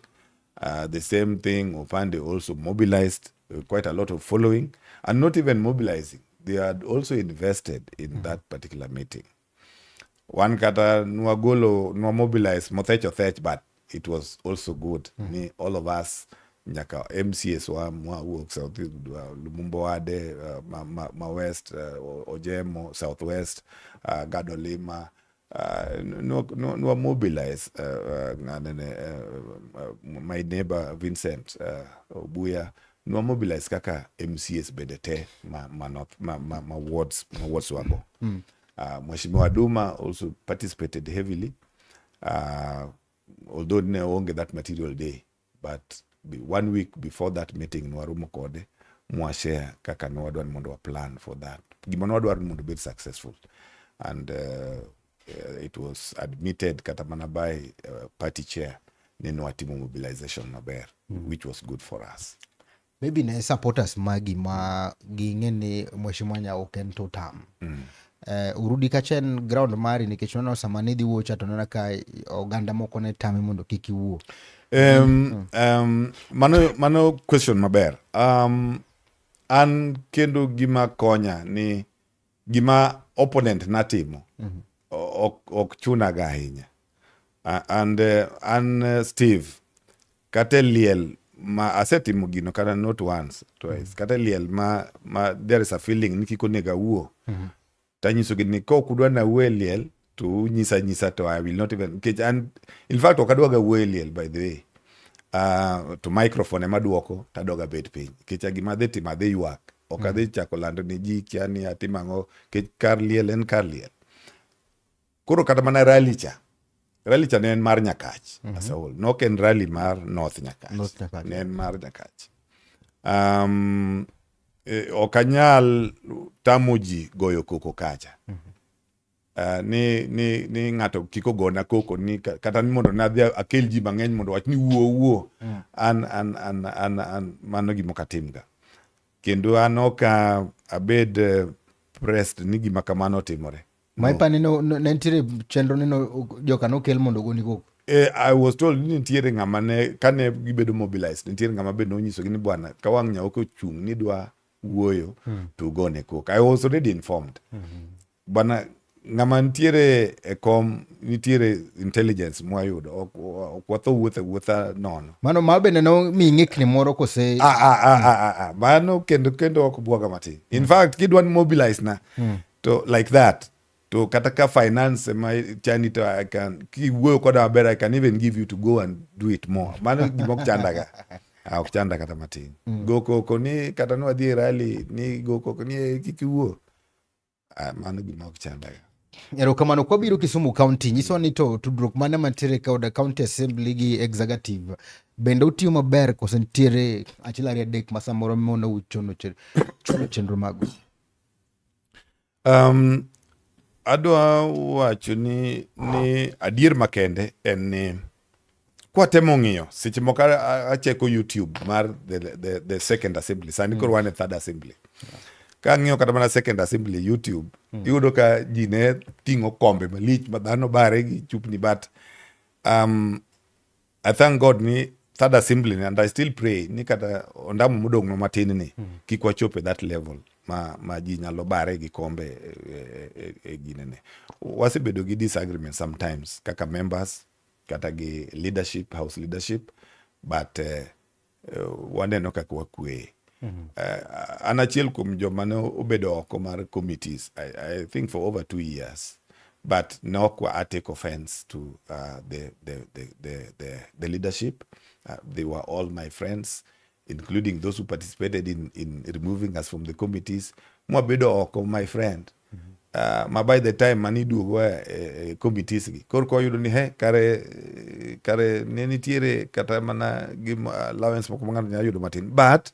the same thing Opande also mobilized quite a lot of following and not even mobilizing they had also invested in that particular meeting wan kata nwagolo nwa mobilize mothech othech but it was also good ni all of us nyaka MCAs wa mwawuok South Lumumba Wade ma West Ojemo South West Gado Lima nwa mobilize ng'anene my neighbor Vincent Obuya nwa mobilize kaka MCAs bende te ma North ma wards wago. Mheshimiwa Duma also participated heavily although ne onge that material day but one week before that meeting nwaromo kode mwa share kaka ne wadwa ni mondo wa plan for that gima ne wadwaro ni mondo obed successful and it was admitted kata mana by party chair ni nwatimo mobilization maber which was good for us. Maybe ne supporters magi ma ging'e ni Mheshimiwa Nyawo en two term. Urudi kacha en ground mari nikech waneno sama nidhi wuoyo cha to neno ka oganda moko ne tami mondo kik iwuo. Mano question maber. An kendo gima konya ni gima opponent natimo ok chunaga ahinya. And an Steve kata e liel ma asetimo gino kata not once twice kata e liel ma there is a feeling ni kik onego awuo tanyisogi ni ka ok udwa nawuo e liel to unyisa nyisa to I will not even nikech an in fact ok adwaga wuoyo e liel by the way to microphone ema duoko tadoga bet piny nikech gima adhi timo adhi ywak ok adhi chako lando ni ji kia ni atimo ang'o nikech kar liel en kar liel koro kata mana rally cha Rally cha ne en mar Nyakach as a whole. Nok en rally mar North Nyakach. North Nyakach. Ne en mar Nyakach. Ok anyal tamo ji goyo koko kacha. Ni ng'ato kik ogona koko ni kata ni mondo nadhi akel ji mang'eny mondo wach ni wuo wuo. An mano gima ok atimga. Kendo an ok abed pressed ni gima kamano otimore. Ma ipani ne nitiere chenro ni joka nokel mondo ogoni koko? I was told ni nitiere ng'ama ne kane gibedo mobilized, nitiere ng'ama be nonyisogi ni bwana ka wang' Nyaoke ochung' ni dwa wuoyo to ugone koko. I was already informed. Bwana ng'ama nitiere e kom nitiere intelligence mwayudo, ok watho wuotho awuotha nono. Mano ma bende nomiyi ng'ikni moro kose? Ah. Mano kendo ok bwoga matin. In fact, kidwa ni mobilize na to like that, to kata ka finance ema chandi to I can, kiwuoyo koda maber, I can even give you to go and do it more. Mano gima ok chandaga. Ok chanda kata matin. Go koko ni kata ni wadhi e rally ni go koko ni kik iwuo. Mano gima ok chandaga. Erokamano. Kwabiro Kisumu County, nyiso ni to tudruok mane mantiere kod County Assembly gi Executive, bende utiyo maber kose nitiere achiel ariyo adek ma samoro mono chuno chenro magu? Adwa wacho ni adier makende en ni kwatemo ng'iyo seche moko acheko YouTube mar the second assembly, sani koro wan e third assembly. Ka ang'iyo kata mana second assembly YouTube, iyudo ka ji ne ting'o kombe malich ma dhano bare gi chupni, but I thank God ni third assembly ni, and I still pray ni kata ondamo modong' no matin ni kik wachop e that level ma ji nyalo bare gi kombe e ginene. Wasebedo gi disagreement sometimes kaka members kata gi leadership, house leadership, but waneno kaka wakwe. An achiel kuom joma ne obedo oko mar committees, I think for over 2 years, but ne ok I take offense to the leadership. They were all my friends, including those who participated in removing us from the committees. Mwabedo oko, my friend. Ma by the time mani duogo e committees gi, koro koyudo ni he kare ne nitiere kata mana gi allowance moko ma ng'ato nyalo yudo matin, but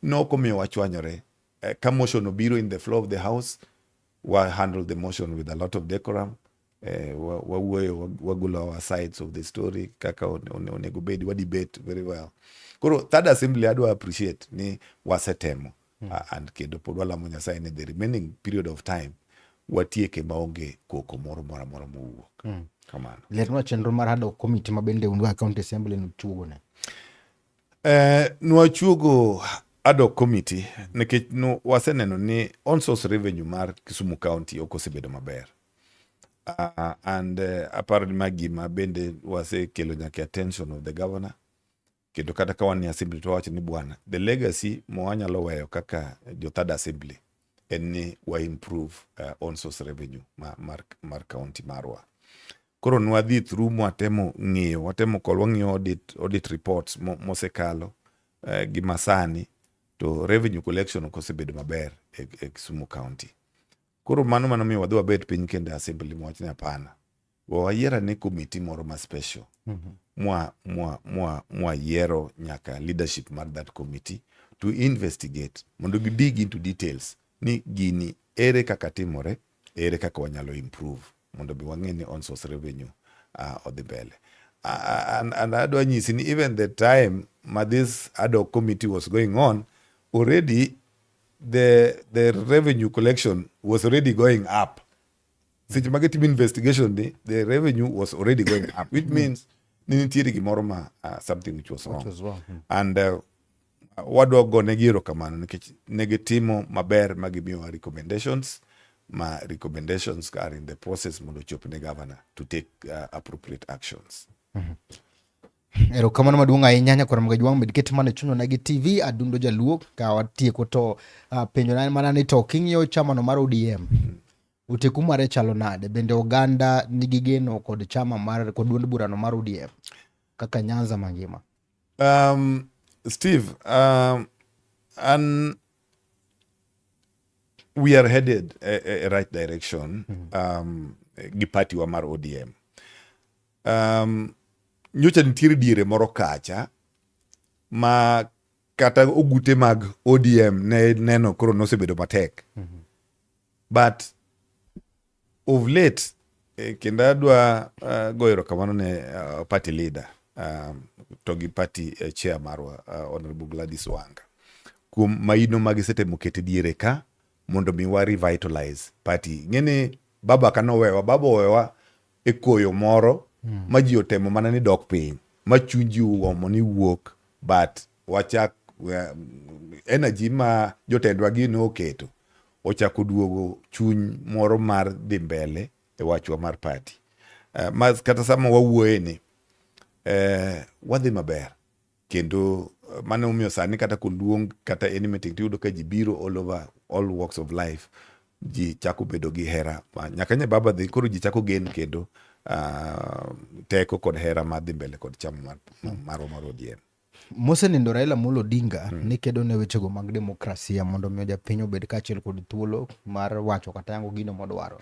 nok omiyo wachwanyore. Ka motion obiro in the floor of the house, wa handle the motion with a lot of decorum. Wawuoyo, wagolo our sides of the story kaka onego bedi, wa debate very well. Koro third assembly adwa appreciate ni wasetemo, and kendo pod walamo Nyasaye ni the remaining period of time watieke maonge koko moro moro amora mowuok. Kamano. Lernwa chenro mar ad hoc committee ma bende un go e county assembly nuchuogo ne. Nwachuogo ad hoc committee nikech no, waseneno ni own source revenue mar Kisumu County ok osebedo maber. And aparo ni ma gima bende wasekelo nyaka attention of the governor. Kendo kata ka wan e assembly to wawacho ni bwana, the legacy ma wanyalo weyo kaka jo third assembly en ni wa improve own source revenue mar county marwa. Koro nwadhi through mwatemo ng'iyo, watemo kol wang'iyo audit reports mosekalo gi masani, to revenue collection ok osebedo maber e Kisumu County. Koro mano miyo wadhi wabet piny kendo e assembly mwawach ni hapana, wayier ane committee moro ma special mwa yiero nyaka leadership mar that committee to investigate mondo gi dig into details ni gini ere kaka timore, ere kaka wanyalo improve mondo bi wang'e ni own source revenue odhi mbele. And adwa nyisi ni even the time ma this ad hoc committee was going on, already the revenue collection was already going up. Seche ma gitimo investigation ni, the revenue was already going up, which means ni nitiere gimoro ma something which was wrong. Was wrong. And wadwa gonegi erokamano nikech ne gitimo maber ma gimiyowa recommendations, ma recommendations are in the process mondo ochop ne governor to take appropriate actions. Erokamano maduong' ahinya nyakwar Mgajwang' med ket mana e chuny onagi TV adundo jaluo ka watieko to penjo na en mana ni to king'iyo chamano mar ODM oteku mare chalo nade? Bende oganda nigi geno kod chama mar kod duond burano mar ODM kaka Nyanza mangima? Steve, and we are headed a right direction gi party wa mar ODM. Nyocha nitiere diere moro kacha ma kata ogute mag ODM ne neno koro nosebedo matek. But of late kendo adwa goyo erokamano ne party leader to gi party chair marwa Honorable Gladys Wanga kuom maino ma gisetemo keto diere ka mondo mi wa revitalize party. Ng'eni baba ka nowewa, baba owewa e koyo moro ma ji otemo mana ni dok piny ma chuny ji omo ni wuok, but wachak energy ma jotendwa gi noketo ochako duogo chuny moro mar dhi mbele e wachwa mar party. Ma kata sama wawuoye ni wadhi maber kendo mano omiyo sani kata koluong kata any meeting tiyudo ka ji biro all over, all walks of life, ji chako bedo gi hera nyaka nye baba dhi koro ji chako gen kendo teko kod hera mar dhi mbele kod chama marwa mar ODM. Mosenindo Raila Amolo Odinga ni kedo ne wechego mag demokrasia mondo omiyo japiny obed kaachiel kod thuolo mar wacho kata yango gino modwaro.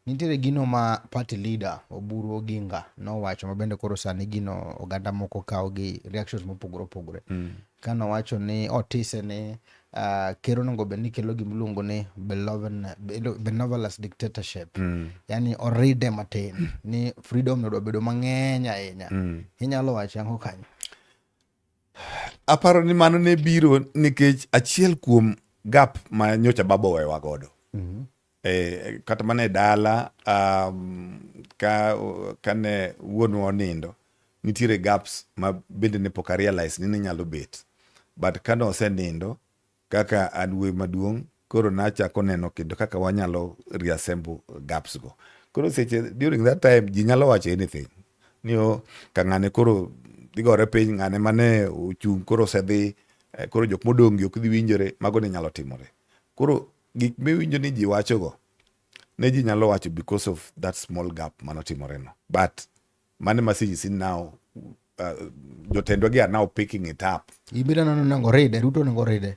Nitiere gino ma party leader Oburu Oginga nowacho ma bende koro sani gino oganda moko kawo gi reactions mopogore opogore. Kanowacho ni otise ni ker onego bed ni kelo gima iluongo ni benevolence dictatorship. Yani oride matin ni freedom no dwa bedo mang'eny ahinya. Inyalo wacho ang'o kanyo? Aparo ni mano ne biro nikech achiel kuom gap ma nyocha baba owewa godo. Kata mana e dala kane wuonwa onindo nitiere gaps ma bende ne pok a realize ni ne nyalo bet, but kane osenindo kaka an wuoyi maduong' koro nachako neno kendo kaka wanyalo reassemble gaps go. Koro seche during that time ji nyalo wacho anything ni o ka ng'ane koro dhi gore piny, ng'ane mane ochung' koro osedhi, koro jok modong' gi ok dhi winjore, mago ne nyalo timore. Koro gik miwinjo ni ji wachogo ne ji nyalo wacho because of that small gap manotimore no, but mano ema seche now jotendwa gi are now picking it up. Ibiro neno onego ride, Ruto onego ride.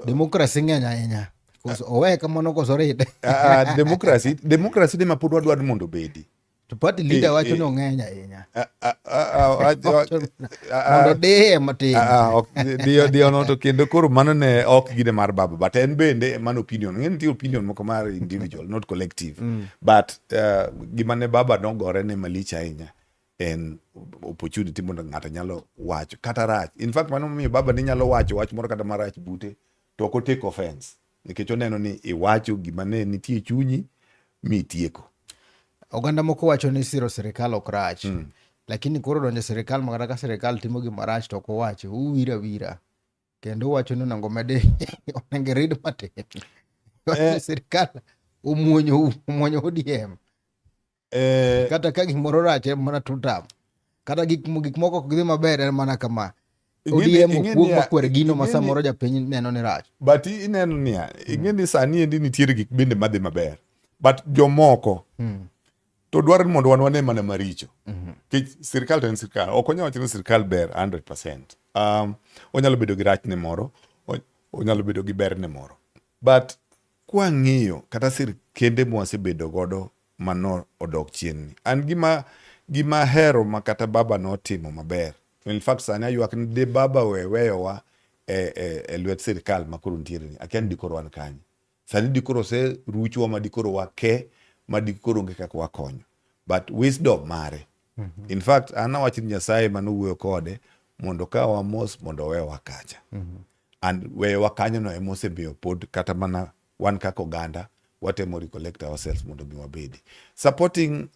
Democracy ng'eny ahinya. Koso owe kamano koso ride. Democracy de ma pod wadwaro mondo obedi. To party leader wacho ni ong'eny ahinya. Mondo diye matin. Diyo no to kendo koro mano ne ok gine mar baba, but en bende mano opinion. Ng'e nitie opinion moko mar individual, not collective. But gima ne baba nogore ne malich ahinya en opportunity mondo ng'ato nyalo wacho kata rach. In fact mano momiyo baba ne nyalo wacho wach moro kata marach bute to ok otake offense nikech oneno ni iwacho gima ne nitie e chunyi mitieko. Oganda moko wacho ni siro sirikal ok rach. Lakini koro donjo sirikal ma kata ka sirikal timo gima rach to ok owacho, uwira wira. Kendo uwacho ni onego medi onego rid matin. Sirikal omuonyo ODM. Kata ka gimoro rach en mana tutam. Kata gik moko ok dhi maber en mana kama. ODM ok wuog makwer gino ma samoro japiny neno ni rach. But ineno niya, ing'e ni sani endi nitiere gik bende madhi maber. But jomoko to dwaro ni mondo wan wane mana maricho. Nikech sirikal to en sirikal. Ok wanyal wacho ni sirikal ber 100%. Onyalo bedo gi rachne moro, onyalo bedo gi berne moro. But kwang'iyo kata sirkende mwasebedo godo mano odok chien ni. An gima ahero ma kata baba notimo maber. In fact sani aywak ni de baba we weyowa e lwet sirikal ma koro nitiere ni. Akia ni dikoro wan kanye. Sani dikoro oseruchwa ma dikoro wake ma dikoro onge kaka wakonyo. But wisdom mare. In fact an awacho ni Nyasaye manowuoyo kode mondo kawa mos mondo owewa kacha. And weyowa kanyo no ema osemiyo pod kata mana wan kaka oganda watemo recollect ourselves mondo mi wabedi. Supporting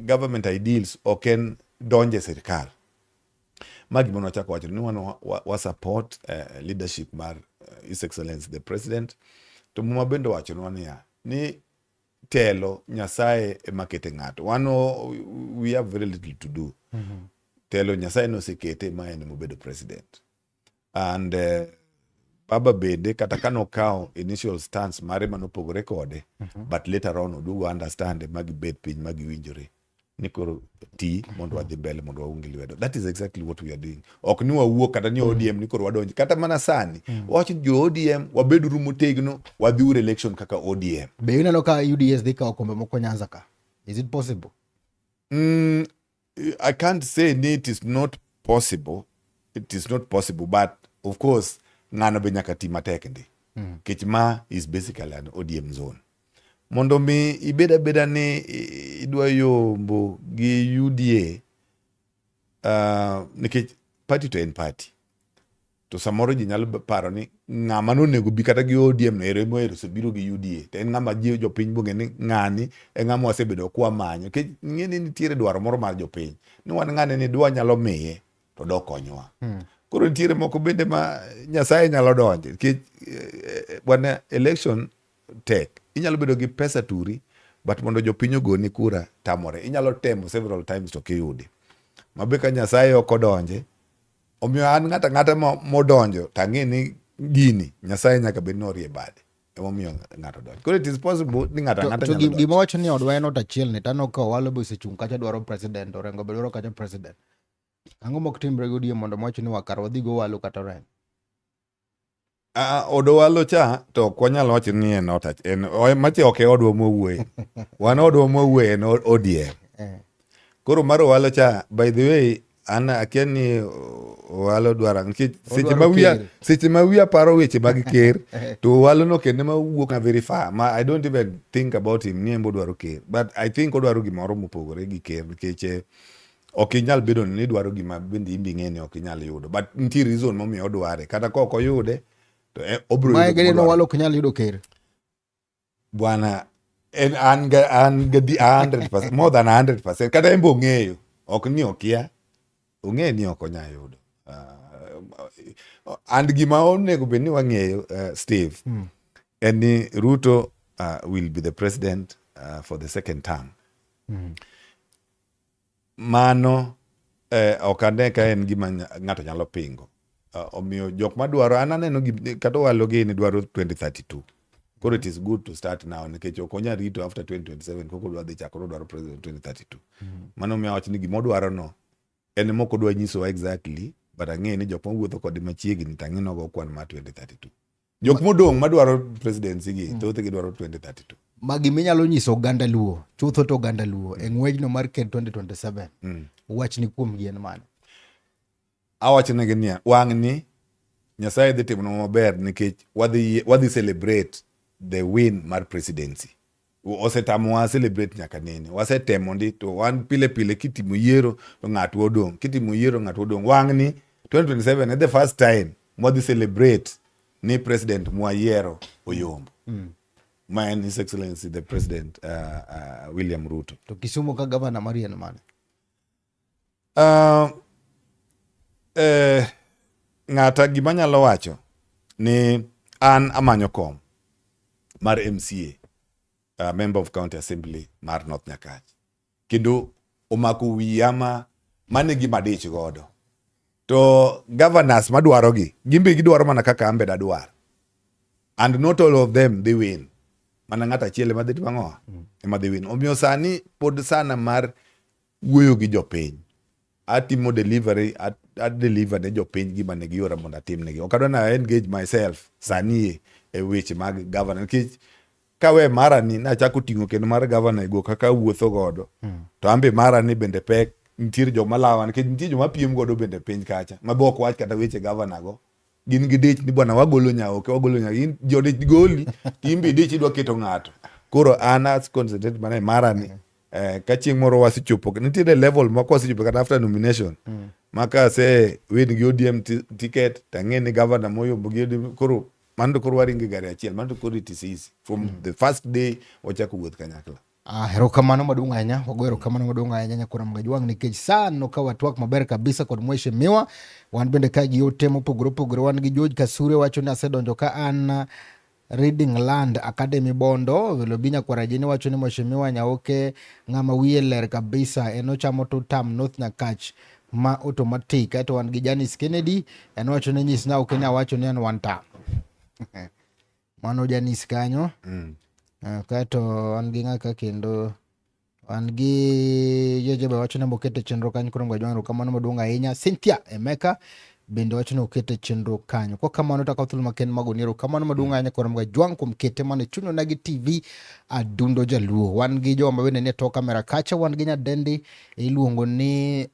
government ideals ok en donjo e sirikal. Ma gima nwachako wacho ni wan wa support leadership mar His Excellency the President. To Muma bende owachonwa niya, ni telo Nyasaye ema kete ng'ato. Wan we have very little to do. Telo Nyasaye nosekete ma en mobedo president. And baba bende kata kanokawo initial stance mare manopogore kode, but later on oduogo understand ma gibet piny ma giwinjore ni koro ti mondo wadhi mbele mondo waungi lwedo. That is exactly what we are doing. Ok ni wawuok kata ni ODM ni koro wadonj kata mana sani wawacho ni jo ODM wabeduru motegno, wadhiuru election kaka ODM. Be ineno ka UDS dhi kawo kombe moko Nyanza ka? Is it possible? I can't say ni it is not possible. It is not possible, but of course ng'ano be nyaka ti matek ndi. Nikech ma is basically an ODM zone. Mondo mi ibed abeda ni idwa yombo gi UDA, nikech party to en party. To samoro ji nyalo paro ni ng'ama nonego bi kata gi ODM no ere mohero osebiro gi UDA to en ng'ama ji jopiny bong'e ni ng'ani e ng'ama wasebedo kwamanyo nikech ing'e ni nitiere dwaro moro mar jopiny ni wan ng'ane ni dwa nyalo miye to dokonyowa. Koro nitiere moko bende ma Nyasaye nyalo donje nikech bwana election tek inyalo bedo gi pesa turi but mondo jopiny ogoni kura tamore inyalo temo several times to kiyudi mabe ka Nyasaye ok odonje. Omiyo an ng'ato ang'ata modonjo to ang'e ni gini Nyasaye nyaka bed ni orie bade. Emomiyo ng'ato donjo. Koro it is possible ni ng'ato ang'ata To nyalo donjo. Gima wacho ni odwa en ot achiel ni tano ka Owalo be osechung' kacha dwaro president, Orengo be dwaro kacha president. Ang'o mok timre gi ODM mondo wacho ni wakar wadhi go Owalo kata Orengo? Ah, od Owalo cha to ok wanyal wacho ni en ot en mache ok e odwa mwawuoye. Wan odwa mwawuoye en ODM. Koro mar Owalo cha, by the way, an akia ni Owalo dwaro nikech seche ma wiya ker. Seche ma wiya paro weche mag ker to Owalo no kendo ma wuok na very far ma I don't even think about him ni en bo dwaro ker, but I think odwaro gimoro mopogore gi ker nikech ok inyal bedo ni idwaro gima bende in be ing'e ni ok inyal yudo, but nitie reason momiyo odware kata ka ok oyude to obiro Mae yudo gini gima odwaro. Owalo ok nyal yudo ker. Bwana en an ga an gadi 100%, more than 100%, kata en be ong'eyo ok ni okia ong'eyo ni ok onyal yudo. And gima onego bed ni wang'eyo, Steve, en ni Ruto will be the president for the second term. Mano ok ane ka en gima ng'ato nyalo pingo. Omiyo jok madwaro an aneno kata Owalo gini dwaro 2032. Koro it is good to start now nikech ok onyal rito after 2027 koko odwa dhi chako odwaro president 2032. Mano miyo awacho ni gima odwaro no en mok odwa nyisowa exactly, but ang'eyo ni jok mawuotho kode machiegni to ang'e nogo kwan mar 2032. Jok modong' madwaro presidency gi thothgi dwaro 2032. Ma gima inyalo nyiso oganda Luo, chutho to oganda Luo e ng'wejno mar ker 2027. Wachni kuom gi en mane? Awacho negi niya, wang'ni Nyasaye dhi timonwa maber nikech wadhi celebrate the win mar presidency. Osetamowa celebrate nyaka nene. Wasetemo ndi to wan pile pile kitimo yiero to ng'atwa odong'. Kitimo yiero ng'atwa odong'. Wang'ni 2027 e the first time mwadhi celebrate ni president mwayiero oyombo. Ma en His Excellency the President William Ruto. To Kisumu ka gavana mari en mane? Ng'ata gima nyalo wacho ni an amanyo kom mar MCA, Member of County Assembly mar North Nyakach. Kendo omako wiya ma mane gima dich godo. To governors madwaro gi, gin be gidwaro mana kaka an be dadwar. And not all of them dhi win. Mana ng'ato achiel ema dhi timo ang'o? Ema dhi win. Omiyo sani pod sana mar wuoyo gi jopiny. Atimo delivery, a deliver ne jopiny gima ne giora mondo atimnegi. Ok adwa na engage myself sani e weche mag governor nikech kawe mara ni nachako ting'o kendo mar governor e go kaka awuotho godo. To an be mara ni bende pek nitiere joma lawa nikech nitie joma piem godo bende piny kacha ma be ok wach kata weche governor go. Gin gi dich ni bwana wagolo Nyaoke, wagolo Nyaoke. In jodich goli, to in be idich idwa keto ng'ato. Koro an as concentrate mana e mara ni. Ka chieng' moro wasechopo, nitiere level ma kwasechopo kata after nomination, ma ka ase win gi ODM ticket, to ang'e ni governor moyombo gi ODM, koro mano to koro waringo e gari achiel, mano to koro it is easy. From the first day wachako wuoth kanyakla. Ah, erokamano maduong' ahinya, wago erokamano maduong' ahinya nyakwar Ramogi Ajwang' nikech sano ka watwak maber kabisa kod mheshimiwa, wan bende ka gi ote mopogore opogore, wan gi George Kasure wacho ni asedonjo ka an Reading Land Academy Bondo, Velobi nyakwar Ajini wacho ni mheshimiwa Nyaoke ng'ama wiye ler kabisa, en ochamo to tam North Nyakach ma automatic. Kaeto wan gi Janice Kennedy, en wacho ni nyis Nyaoke ni awacho ni en one term. Mano Janice kanyo. Kaeto wan gi ng'aka kendo wan gi Jeje be wacho ni okete chenro kanyo koro ngwajwang' erokamano maduong' ahinya. Cynthia Emeka bende wacho ni okete chenro kanyo. Kwa kamano to akawo thuolo maken mago ni erokamano maduong' ahinya koro Ngwajwang' kuom kete mana e chuny Onagi TV. Adundo Jaluo. Wan gi jowa mabende nie tok kamera kacha, wan gi nyadendi iluongo ni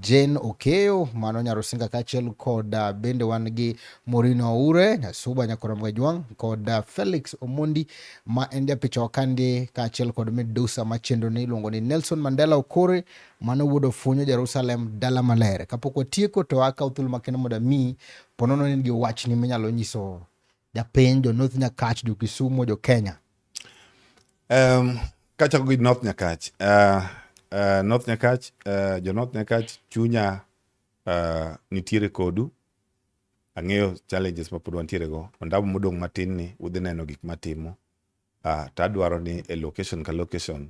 Jane Okeyo, mano Nyarosinga kaachiel kod bende wan gi Morino Aure, Nyasuba Nyakora Mgajwang' kod Felix Omondi ma en japicha wa kandi kaachiel kod Medusa ma chenro ni iluongo ni Nelson Mandela Okore, mano wuod Ofunyo Jerusalem dala maler. Kapok watieko to akawo thuolo makende mondo amiyi ponono ni in gi wachni minyalo nyiso japiny, jo North Nyakach, jo Kisumo, jo Kenya. Kachako gi North Nyakach, North Nyakach, jo North Nyakach chunya nitiere kodu. Ang'eyo challenges ma pod wantiere go. Ondamo modong' matin ni udhi neno gik matimo. To adwaro ni e location ka location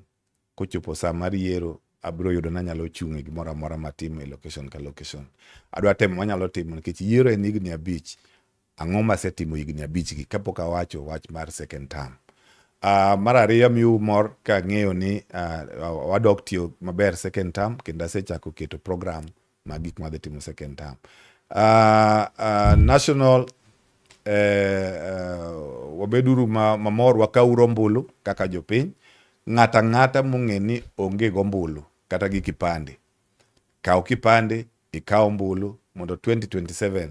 kochopo saa mar yiero abiro yudo ni anyalo chung' e gimoro amora matimo e location ka location. Adwa temo manyalo timo nikech yiero en higni 5. Ang'o masetimo higni 5 gi kapok awacho wach mar second term. Mar ariyo amiyou mor ka ang'eyo ni wadok tiyo maber second term kendo asechako keto program mag gik madhi timo second term. National wabeduru mamor wakawuru ombulu kaka jopiny. Ng'ato ang'ata mong'e ni onge gombulu kata gi kipande, kaw kipande ikaw ombulu mondo 2027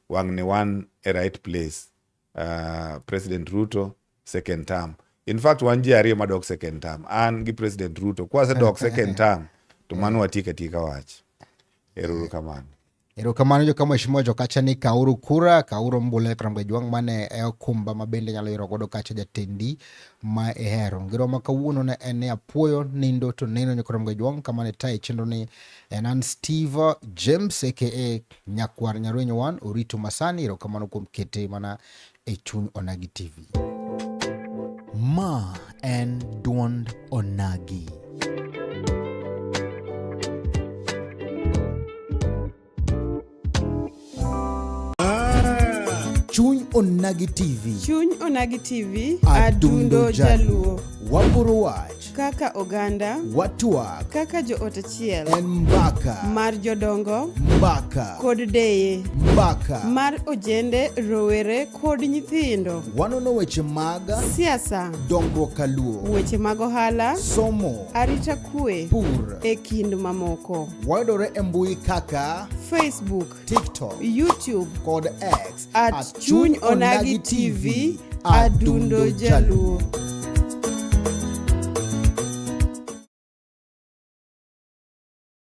wang' ni wan e right place. President Ruto second term. In fact wan ji ariyo madok second term, an gi President Ruto. Kwasedok second term to mano watieko atieka wach. Ero kamano. Erokamano joka mheshimiwa jokacha ni kauru kura, kauru ombulu e Kramga Jwang' mane e okumba ma bende nyalo yiero godo kacha jatendi ma ihero. Ngero ma kawuono ne en ni apuoyo nindo to neno nyakramga Jwang' kama ne taye chenro ni en an Steve James aka Nyakwar Nyarwenyo 1 Orito Masani. Erokamano kuom kete mana e chuny Onagi TV. Ma en duond Onagi. Chuny Onagi TV. Chuny Onagi TV, Adundo Adundo Jaluo. Waporo wach, Kaka oganda, watwak, kaka joot achiel, en mbaka, mar jodongo mbaka, kod deye, mbaka mar ojende, rowere kod nyithindo, Wanono weche mag siasa, dongruok kaluo, weche mag ohala, somo, arita kwe, pur. e kind mamoko. Wayudore e mbui kaka Facebook, TikTok, YouTube kod X at Chuny Onagi TV, Adundo Jaluo.